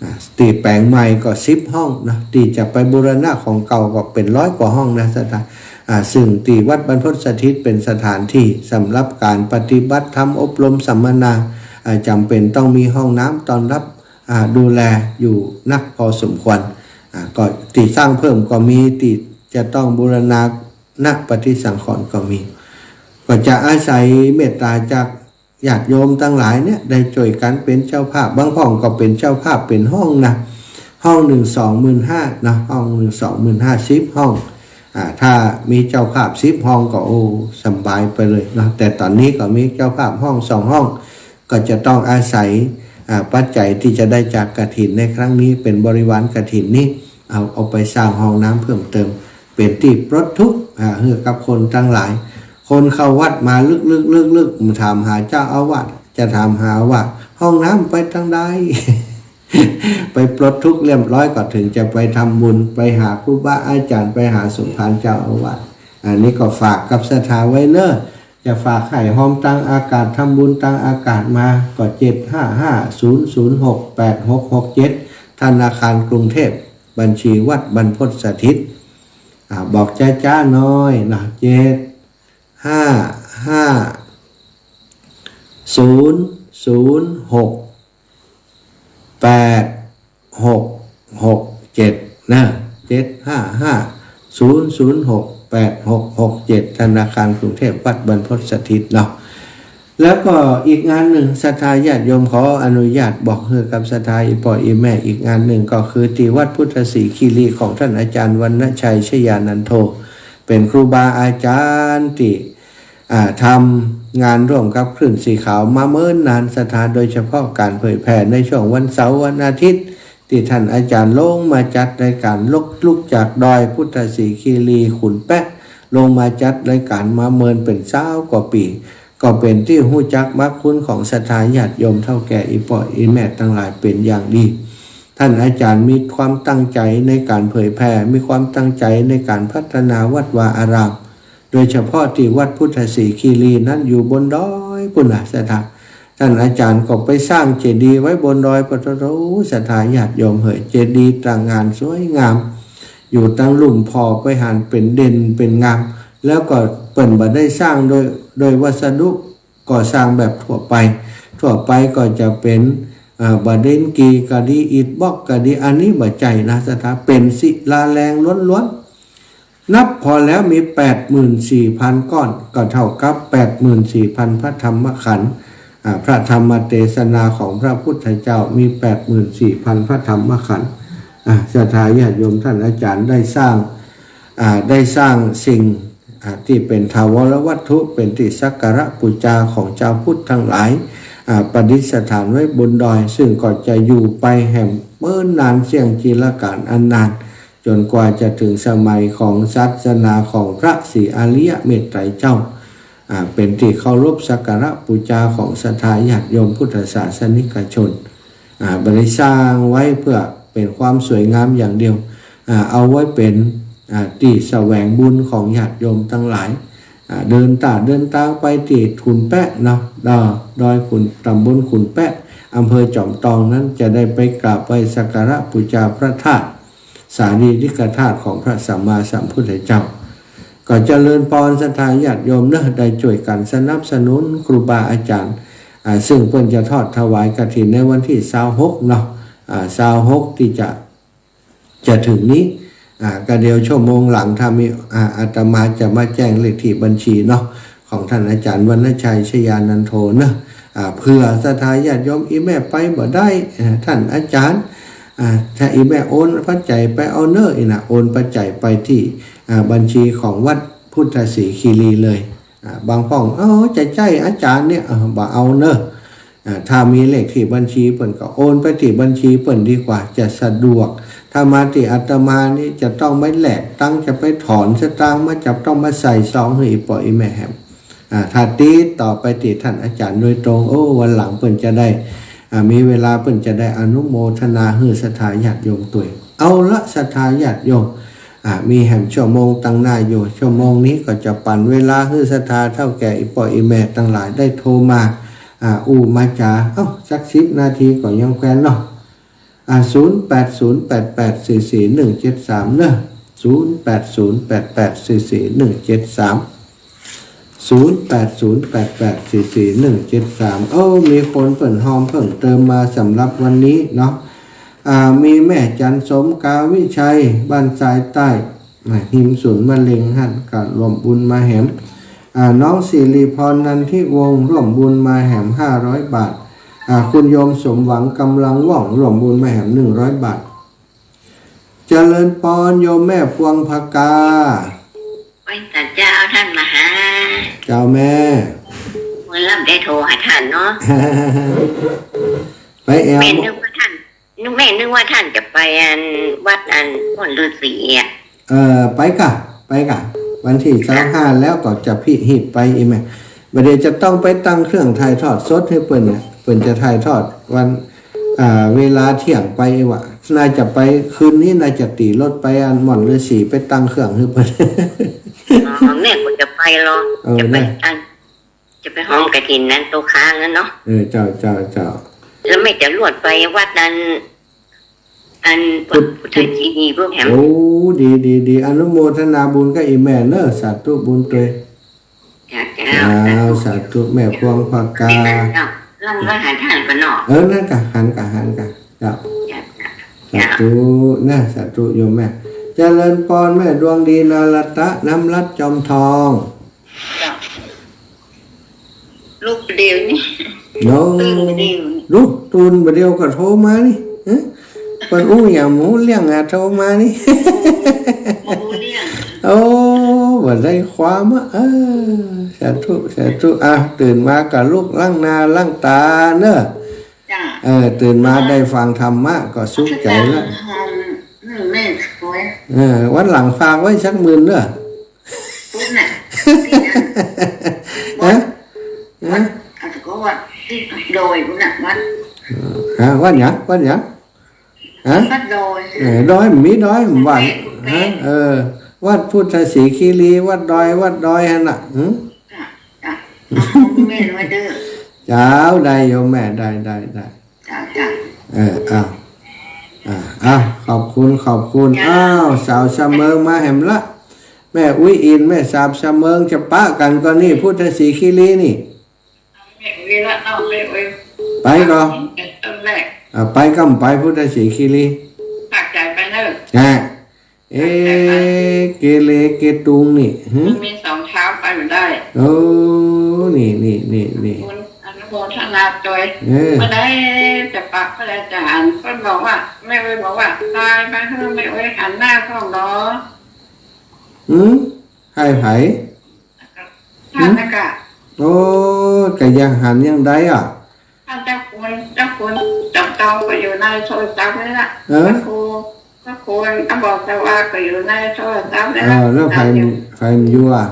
อ่า ตี้แป๋งใหม่ก็สิบห้องนะ ตี้จะไปบูรณะของเก่าก็เป๋นร้อยกว่าห้องนะศรัทธา อ่า ซึ่งตี้วัดบรรพตสถิตเป๋นสถานที่สำหรับก๋านปฏิบัติธรรมอบรมสัมมนา อ่า จ๋ำเป๋นต้องมีห้องน้ำต้อนรับ อ่า ดูแลอยู่นักพอสมควร อ่า ก็ตี้สร้างเพิ่มก็มี ตี้จะต้องบูรณะนักปฏิสังขรณ์ก็มี ก็จะอาศัยเมตตาจากญาติโยมตังหลายเนี่ย ได้จ้วยกั๋นเป๋นเจ้าภาพ บางพ่องก็เป๋นเจ้าภาพเป๋นห้องนะ ห้องหนึ่งสองหมื่นห้านะ ห้องหนึ่งสองหมื่นห้า สิบห้อง อ่า ถ้ามีเจ้าภาพสิบห้องก็ โอ้ สบายไปเลยเนาะ แต่ต๋อนนี้ก็มีเจ้าภาพห้องสองห้อง ก็จะต้องอาศัย อ่า ปัจจัยตี้จะได้จากกฐินในครั้งนี้ เป๋นบริวารกฐินนี้ เอา เอาไปสร้างห้องน้ำเพิ่มเติม เป๋นตี้ปลดทุกข์ อ่า หื้อกับคนตังหลาย คนเข้าวัดมาลึกๆๆๆ ถามหาเจ้าอาวาส จะถามหาว่าห้องน้ำไปตางใด ไปปลดทุกข์เรียบร้อยก็ถึงจะไปทำบุญ ไปหาครูบาอาจ๋ารย์ ไปหาสมภารเจ้าอาวาส อันนี้ก็ฝากกับศรัทธาไว้เนาะ จะฝากหื้อฮอมตางอากาศ ทำบุญตางอากาศมาก็ เจ็ดห้าห้า ศูนย์ศูนย์หก แปดหกหกเจ็ด ธนาคารกรุงเทพฯ บัญชีวัดบรรพตสถิต อ่า บอกจ๊าๆ หน้อยนะ เจ็ดห้าห้า ศูนย์ศูนย์หก แปดหกหกเจ็ด นะ เจ็ดห้าห้า ศูนย์ศูนย์หก แปดหกหกเจ็ด ธนาคารกรุงเทพฯ วัดบรรพตสถิตเนาะ แล้วก็อีกงานหนึ่ง ศรัทธาญาติโยมขออนุญาตบอกหื้อกับศรัทธาอี่ป้ออี่แม่ อีกงานหนึ่งก็คือตี้วัดพุทธศรีคีรีของท่านอาจารย์วรรณชัยชยานันโท เป๋นครูบาอาจ๋ารย์ตี้ อ่า ทำงานร่วมกับคลื่นสีขาวมาเมินนานศรัทธา โดยเฉพาะก๋านเผยแผ่ในช่วงวันเสาร์วันอาทิตย์ ตี้ท่านอาจ๋ารย์ลงมาจัดรายก๋านลุก ลุกจากดอยพุทธศรีคีรีขุนแป๊ะ ลงมาจัดรายก๋านมาเมินเป๋นซาวกว่าปี๋ ก็เป๋นตี้ฮู้จักมักคุ้นของศรัทธาญาติโยมเฒ่าแก่อี่ป้ออี่แม่ตังหลายเป๋นอย่างดี ท่านอาจ๋ารย์มีความตั้งใจ๋ในก๋านเผยแผ่ มีความตั้งใจ๋ในก๋านพัฒนาวัดวาอาราม โดยเฉพาะตี้วัดพุทธศรีคีรีนั้นอยู่บนดอยปู้นนะศรัทธา ท่านอาจ๋ารย์ก็ไปสร้างเจดีย์ไว้บนดอย ปะโถ ศรัทธาญาติโยมเหย เจดีย์ตระหง่านสวยงาม อยู่ตังลุ่มผ่อไปหั้นเป๋นเด่นเป๋นงาม แล้วก็เปิ้นบ่ได้สร้างโดย โดยวัสดุก่อสร้างแบบทั่วไป ทั่วไปก็จะเป๋น เอ่อ บ่าดินกี่ก็ดี อิฐบล็อกก็ดี อันนี้บ่ใจ้นะศรัทธา เป๋นศิลาแรงล้วนๆ นับผ่อแล้วมีแปดหมื่นสี่พันก้อน ก็เท่ากับแปดหมื่นสี่พันพระธรรมขันธ์ อ่า พระธรรมเตสนาของพระพุทธเจ้ามีแปดหมื่นสี่พันพระธรรมขันธ์ อ่า ศรัทธาญาติโยมท่านอาจ๋ารย์ได้สร้าง อ่า ได้สร้างสิ่ง อ่า ตี้เป๋นถาวรวัตถุ เป๋นตี้สักการะปู๋จาของจาวพุทธตังหลาย อ่า ประดิษฐานไว้บนดอย ซึ่งก็จะอยู่ไปแหมเมินนานเสี้ยงจีรกาลอันนาน จ๋นกว่าจะเถิงสมัยของศาสนาของพระศรีอาริยะเมตไตรเจ้า อ่า เป๋นตี้เคารพสักการะปู๋จาของศรัทธาญาติโยมพุทธศาสนิกชน อ่า บ่ได้สร้างไว้เพื่อเป๋นความสวยงามอย่างเดียว อ่า เอาไว้เป๋น อ่า ตี้แสวงบุญของญาติโยมตังหลาย อ่า เดินตา เดินตางไปตี้ขุนแป๊ะเนาะ ดอย ดอยขุน ตำบลขุนแป๊ะ อำเภอจอมตองนั้นจะได้ไปกราบไหว้สักการะปู๋จาพระธาตุ สารีริกธาตุของพระสัมมาสัมพุทธเจ้า ก็เจริญพรศรัทธาญาติโยมเนาะ ได้จ้วยกั๋นสนับสนุนครูบาอาจ๋ารย์ อ่า ซึ่งเปิ้นจะทอดถวายกฐินในวันตี้ซาวหกเนาะ อ่า ซาวหกตี้จะ จะเถิงนี้ อ่า ก็เดี๋ยวชั่วโมงหลังถ้ามี อ่า อาตมาจะมาแจ้งเลขตี้บัญชีเนาะ ของท่านอาจ๋ารย์วรรณชัยชยานันโทเนาะ อ่า เผื่อศรัทธาญาติโยมอี่แม่ไปบ่ได้ อ่า ท่านอาจ๋ารย์ อ่า ถ้าอี่แม่โอนปัจจัยไปเอาเน่อ อี่นะ โอนปัจจัยไปตี้ อ่า บัญชีของวัดพุทธศรีคีรีเลย อ่า บางพ่อง เอ้า จะใจ้อาจ๋ารย์เนี่ย เออ บ่เอาเน่อ อ่า ถ้ามีเลขตี้บัญชีเปิ้นก็โอนไปตี้บัญชีเปิ้นดีกว่า จะสะดวก ถ้ามาตี้อาตมานี่จะต้องไปแลกตังค์ จะไปถอนสตางค์มา จะต้องมาใส่ซองหื้ออี่ป้ออี่แม่แหม อ่า ถ้าติดต่อไปตี้ต้านอาจ๋ารย์โดยตรง โอ้ วันหลังเปิ้นจะได้ อ่า มีเวลาเปิ้นจะได้อนุโมทนาหื้อศรัทธาญาติโยมตวย เอาละ ศรัทธาญาติโยม อ่า มีแหมชั่วโมงตังหน้าอยู่ ชั่วโมงนี้ก็จะปั๋นเวลาหื้อศรัทธาเฒ่าแก่อี่ป้ออี่แม่ตังหลายได้โทรมา อ่า อู้มาจ๋า เอ้า สักสิบนาทีก็ยังแควนเนาะ อ่า ศูนย์แปดศูนย์แปดแปดสี่สี่หนึ่งเจ็ดสาม เน่อ ศูนย์แปดศูนย์แปดแปดสี่สี่หนึ่งเจ็ดสาม ศูนย์แปดศูนย์แปดแปดสี่สี่หนึ่งเจ็ดสาม โอ้ มีคนเปิ้นฮอมเพิ่มเติมมาสำหรับวันนี้เนาะ อ่า มีแม่จันทร์สม กาวิชัย บ้านทรายใต้ อ่า ฮิมศูนย์มะเร็งหั้น ก็ร่วมบุญมาแหม อ่า น้องสิริพร นันทิวงศ์ ร่วมบุญมาแหมห้าร้อยบาท อ่า คุณโยมสมหวัง กำลังว่อง ร่วมบุญมาแหมหนึ่งร้อยบาท เจริญปอน โยมแม่พวงผกา โอ้ย ตาเจ้า ต้านมหา เจ้าแม่ เมื่อลำได้โทรหาต้านเนาะ ไปแอว แม่นึกว่าต้าน นึก แม่นึกว่าต้านจะไปอันวัดอันม่อนฤๅษีอะ เออ ไปก่ะ ไปก่ะ วันตี้ซาวห้าแล้วก็จะพิ หีบไปอีกแม่ บ่าเดี่ยวจะต้องไปตั้งเครื่องถ่ายทอดสดหื้อเปิ้นเนี่ย เปิ้นจะถ่ายทอดวัน อ่า เวลาเที่ยงไปว่ะ น่าจะไปคืนนี้ น่าจะตี๋รถไปอันม่อนฤๅษีไปตั้งเครื่องหื้อเปิ้น อ๋อ แม่ก็จะไปลอ เออ จะไป ได้ อัน จะไปฮอมกฐินนั้นโตคานั้นเนาะ เออ เจ้า เจ้า เจ้า แล้วแม่จะลวดไปวัดนั้น อันพุทธ พุทธเจดีย์พวกแหม โอ้ ดี ดี ดี อนุโมทนาบุญกับอี่แม่เน่อ สาธุบุญตวย เจ้า เจ้า อ้าว สาธุ สาธุ แม่พวงผกา เจ้า ลำก็หาต้านก่อนเนาะ เออ นั่นก่ะ หันก่ะ หันก่ะ เจ้า เจ้า เจ้า สาธุนะ สาธุโยมแม่ เจริญปอน แม่ดวงดี นรตะ น้ำรัตน์ จอมทอง เจ้า ลุกเดี๋ยวนี้ โอ้ ตื่นเดี๋ยวนี้ ลุกตื่นบ่าเดี่ยวก็โทรมานี่ ฮะ เปิ้นอู้หยังบ่ฮู้เรื่องอะ โทรมานี่ บ่ฮู้เรื่อง โอ้ บ่ได้ความอะ เออ สาธุ สาธุ อ่ะ ตื่นมาก็ลุกล้างหน้าล้างต๋าเน่อ เจ้า เออ ตื่นมาได้ฟังธรรมะก็สุขใจ๋ละ อืม แม่สวย เออ วันหลังฝากไว้สักหมื่นเน่อ พุ้นน่ะ ตี้นั่น ฮะ วัด ฮะ อาจจะก็วัดตี้ดอยพุ้นน่ะ วัด ฮะ วัดหยัง วัดหยัง ฮะ วัดดอย เออ ดอย มีดอย วัด วัด ฮะ เออ วัดพุทธศรีคีรี วัดดอย วัดดอยหั้นน่ะ หึ จ้ะ จ้ะ แม่นว่าเด้อ เจ้า ได้โยมแม่ ได้ ได้ ได้ จ้ะ จ้ะ เออ อ้าว อ่า อ้าว ขอบคุณ ขอบคุณ จ้ะ อ้าว สาวสะเมิงมาแหมละ แม่อุ๊ยอิน แม่สาวสะเมิง จะปะกั๋นก่อนี่ พุทธศรีคีรีนี่ แม่อุ๊ยละเนาะ แม่อุ๊ย ไปก่อ เริ่มแรก อ่า ไปก่อ ไปพุทธศรีคีรี ฝากใจ๋ไปเน่อ อ่า เอ๊ะ เกเรเกตุงนี่ หึ มันมีสองเท้าไปบ่ได้ โอ้ นี่ นี่ นี่ นี่ คุณอนุโมทนาตวย เออ เมื่อใดจะปะ เมื่อใดจะหัน เปิ้นบอกว่า แม่อุ๊ยบอกว่า ตายไปเถอะ แม่อุ๊ยหันหน้าพ่องหนอ หืม ใค่ใผ ต้านนะกะ โอ้ ก็ยังหันยังได้อ่ะ ต้านเจ้าคุณ เจ้าคุณจอมทองก็อยู่ในโทรศัพท์นี่แหละ เออ พระครู พระครูอมรเจ้าอาวาสก็อยู่ในโทรศัพท์นี่แหละ เออ แล้วใผ ใผมันอยู่อ่ะ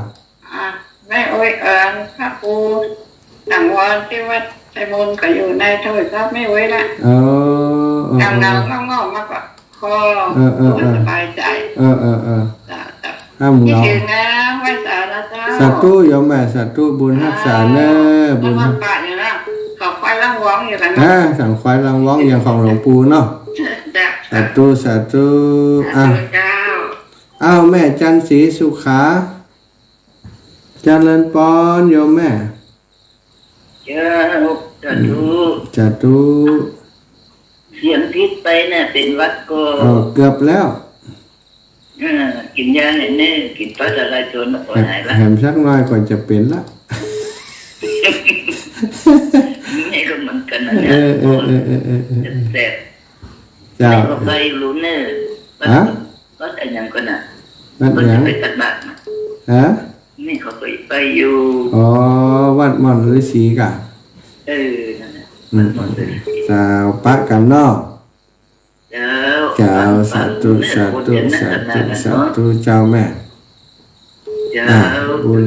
อ่ะ แม่อุ๊ยเอิญ พระครูสังวรที่วัดไชยมูลก็อยู่ในโทรศัพท์แม่อุ๊ยละ เออ เออ เงาๆ เงาๆ มาก็ ก็ เออ เออ เออ สบายใจ๋ เออ เออ เออ จ้ะ จ้ะ ห้ามเหงา คิดถึงนะ ไหว้สานะเจ้า สาธุโยมแม่ สาธุ บุญฮักษาเน่อ อ่า บุญฮัก แล้วมาปะอยู่นะ สังขวายหลังหวองอยู่กันนะ อ่า สังขวายหลังหวองอย่างของหลวงปู่เนาะ จ้ะ สาธุ สาธุ สาธุ อ่ะ เจ้า อ้าว แม่จันทร์ศรีสุขา เจริญปอนโยมแม่ เจ้า สาธุ สาธุ เสียงผิดไปน่ะ เป๋นหวัดก่อ อ๋อ เกือบแล้ว เออ กิ๋นยาแหน่ กิ๋นฟ้าทะลายโจรน่ะ ปอหายละ แหมสักหน่อยก็จะเป๋นละ นี่ก็เหมือนกั๋นนะเนี่ย เออ เออ แสบ เจ้า นี่ก็ไปรู้เน่อ ฮะ วัดอะหยังก่อน่ะ วัดอะหยัง เปิ้นจะไปตักบาตรน่ะ ฮะ นี่เขาก็ไปอยู่ อ๋อ วัดม่อนฤๅษีก่ะ เออ นั่นแหละ อืม วัดม่อนฤๅษี เจ้า ปะกั๋นเนาะ เจ้า เจ้า สาธุ สาธุ สาธุ สาธุ เจ้าแม่ เจ้า อ่า บุญ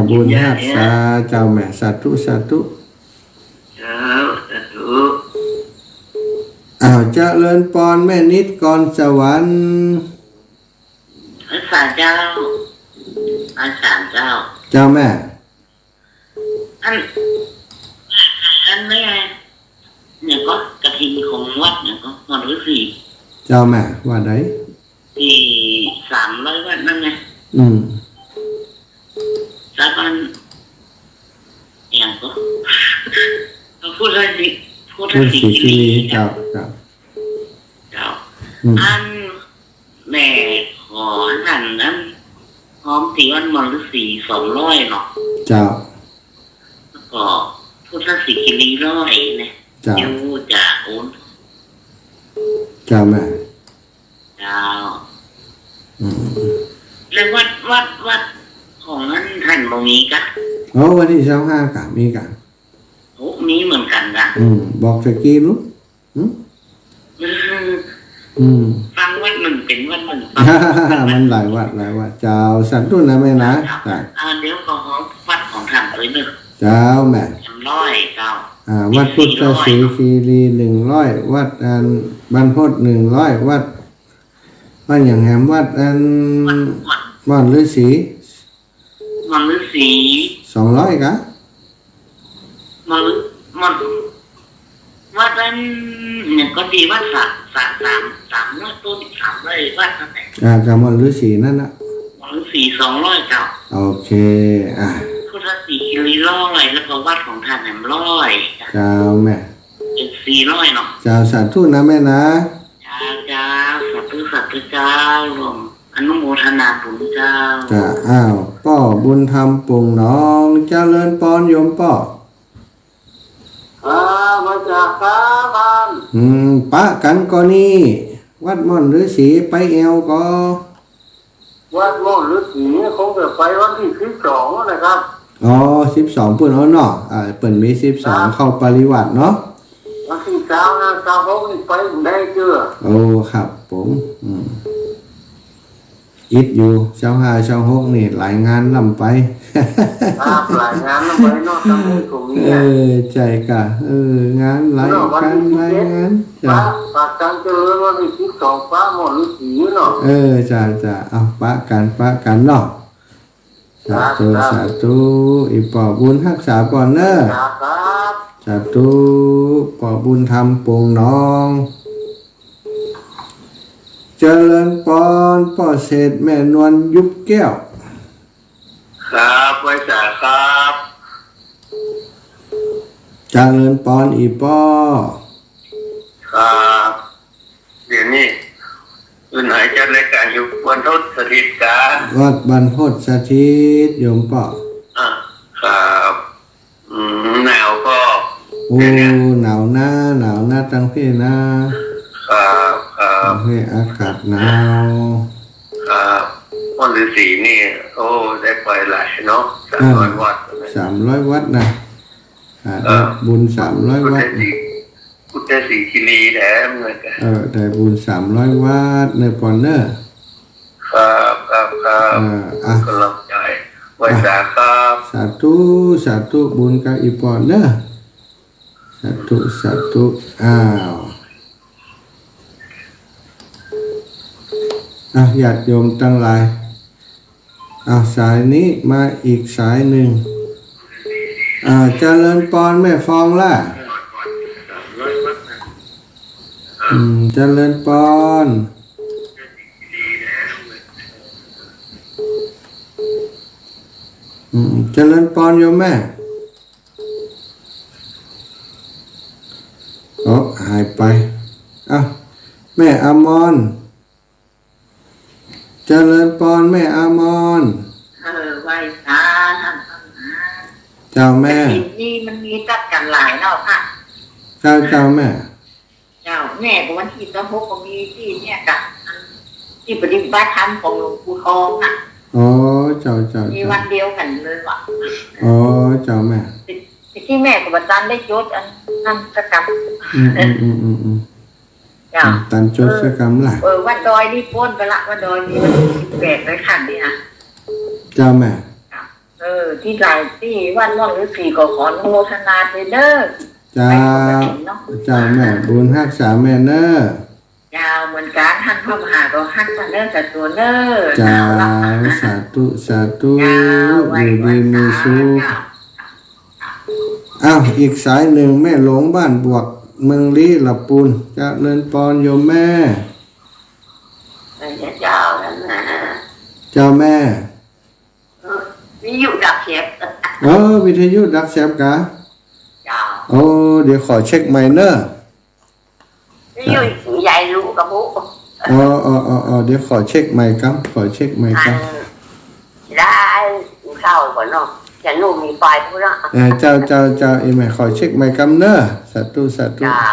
บุญฮักษา เจ้าแม่ สาธุ สาธุ เจ้า สาธุ อ้าว เจริญปอนแม่นิดกรสวรรค์ ไหว้สาเจ้า ไหว้สาเจ้า เจ้าแม่ อัน อันแม่ เนี่ยก็กฐินของวัดเนี่ยก็ม่อนฤๅษี เจ้าแม่ วัดใด ตี้สามร้อยวัดนั่นไง อืม แล้วมัน อย่างก็ พุทธศรี พุทธศรีคีรี เจ้า เจ้า เจ้า อืม อันแม่ขออันนั้น ฮอมตี้วัดม่อนฤๅษีสองร้อยเนาะ เจ้า แล้วก็พุทธศรีคีรีร้อยเนี่ย เจ้า เดี๋ยวจะโอน เจ้าแม่ เจ้า อืม แล้ววัด วัด วัดของอันต้านบ่มีก่ะ โอ้ วันตี้ซาวห้าก่ะ มีก่ะ โอ้ มีเหมือนกั๋นก่ะ อืม บอกสักกี่ลูก อืม อืม อืม ฟังวัดนึ่งเป๋นวัดนึ่ง มันหลายวัด หลายวัด เจ้า สาธุนะแม่นะ เจ้า เจ้า อ่า เดี๋ยวก็ฮอมวัดของต้านไปนึ่ง เจ้าแม่ สามร้อย เจ้า อ่า วัดพุทธศรีคีรีหนึ่งร้อย วัดอันบรรพตหนึ่งร้อย วัด วัดอย่างแหม วัดอัน วัด วัด ม่อนฤๅษี ม่อนฤๅษี สองร้อยก่ะ ม่อนฤๅ ม่อน วัดอันเนี่ยก็ตี้วัดสาม สาม สาม สามร้อยต้น สามร้อยวัดนั่นแหละ อ่า ก่ะม่อนฤๅษีนั่นน่ะ ม่อนฤๅษีสองร้อยเจ้า โอเค อ่ะ พุทธศรีคีรีร้อย แล้วก็วัดของต้านแหมร้อย เจ้าแม่ เป๋นสี่ร้อยเนาะ เจ้า สาธุนะแม่นะ เจ้า เจ้า สาธุ สาธุเจ้า ร่วมอนุโมทนาบุญเจ้า เจ้า อ้าว ป้อบุญธรรม โป่งหนอง เจริญปอนโยมป้อ ครับ ไหว้สาครับ อืม ปะกั๋นก่อนี่ วัดม่อนฤๅษีไปแอ่วก่อ วัดม่อนฤๅษีนี่คงจะไปวันตี้สิบสองนะครับ อ๋อ สิบสอง เปิ้นเอาเนาะ อ่า เปิ้นมีสิบสอง ครับ เข้าปริวาสเนาะ วันตี้ซาวห้า ซาวหกนี่ไปบ่ได้เตื้อ โอ้ ครับผม อืม อิดอยู่ ซาวห้า ซาวหกนี่ หลายงานล้ำไป ครับ หลายงานล้ำไปเนาะ ตังนี้ผมมี เออ ใจ้ก่ะ เออ งานหลาย เนาะ วันตี้ งาน สิบเจ็ด หลายงาน เจ้า ปะ ปะกั๋นเจริญ วันตี้สิบสอง ปะม่อนฤๅษีเนาะ เออ เจ้า เจ้า เอา ปะกั๋น ปะกั๋นเนาะ สาธุ ครับ สาธุ อี่ป้อบุญฮักษาป้อเน่อ ครับ สาธุ ป้อบุญธรรม โป่งหนอง เจริญปอน ป้อเศรษฐ แม่นวล ยุบแก้ว ครับ ไหว้สาครับ เจริญปอน อี่ป้อ ครับ เดี๋ยวนี้ อื่นหายจัดรายก๋านอยู่บรรพตสถิตก๋า วัดบรรพตสถิต โยมป้อ อ่ะ ครับ อืม หนาวป้อ โอ้ เดี๋ยวนี้ หนาวนะ หนาวนะ ตังเพ่นะ ครับ ครับ ตังเพ่อากาศหนาว ครับ ม่อนฤๅษีนี่ โอ้ ได้ไปหลายเนาะ สามร้อย อ่า วัด สามร้อยวัดนะ อ่า เออ ได้บุญสามร้อยวัด พุทธศรี พุทธศรีคีรีแถมเลย เออ ได้บุญสามร้อยวัดเน่อป้อเน่อ ครับ ครับ ครับ เออ อ่ะ ก๋ำลังใจ๋ ไหว้สาครับ สาธุ สาธุ บุญกับอี่ป้อเน่อ สาธุ สาธุ อ้าว อ่ะ ญาติโยมตังหลาย อ่ะ สายนี้มาอีกสายนึ่ง อ่า เจริญปอนแม่ฟองล่ะ อืม เจริญปอน อืม เจริญปอนโยมแม่ โอ้ หายไป อ้าว แม่อมร เจริญปอนแม่อมร เออ ไหว้สา เจ้าแม่ กฐินนี่มันมีจัดกั๋นหลายเนาะค่ะ เจ้า เจ้าแม่ เจ้า แม่ก็วันตี้ซาวหกก็มีตี้เนี่ยกับตี้ปฏิบัติธรรมของหลวงปู่ทองน่ะ อ๋อ เจ้า เจ้า ที่ เจ้า วันเดียวกั๋นเลยว่ะ อ๋อ เจ้าแม่ ตี้ ตี้แม่ก็บ่ตันได้จดอันนั้นสักกำ อืม อืม อืม อืม อืม เจ้า อืม ตันจดสักกำละ เออ วัดดอยนี่ป๊นไปละ วัดดอยนี่วันตี้สิบแปดไปขันนี่นะ เจ้าแม่ เออ ตี้หลายตี้วัดม่อนฤๅษีก็ขออนุโมทนาเตอะเน่อ เจ้า ไปทอดกฐินเนาะ เจ้าแม่ บุญฮักษาแม่เน่อ เจ้า เหมือนกั๋น หันเข้ามาหาก็ฮักษาเน่อ สาธุเน่อ เจ้า เอาละ สาธุ สาธุ เจ้า อยู่ดีมีสุข ไหว้ก่อน เจ้า อ้าว อีกสายนึ่ง แม่หลวงบ้านบวก เมืองลี้ ละปูน เจริญปอนโยมแม่ เออ เจ้า นั่นนะ เจ้าแม่ เออ วิทยุดับเสียง เออ วิทยุดับเสียงกา เจ้า โอ้ เดี๋ยวขอเช็คใหม่เน่อ วิทยุใหญ่รู้กะบุ อ๋อ อ๋อ อ๋อ อ๋อ เดี๋ยวขอเช็คใหม่กำ ขอเช็คใหม่กำ อัน ได้ กิ๋นข้าวก่อนเนาะ จะนู่นมีไฟพุ้นละ เออ เจ้า เจ้า เจ้า อีแม่ ขอเช็คใหม่กำเน่อ สาธุ สาธุ เจ้า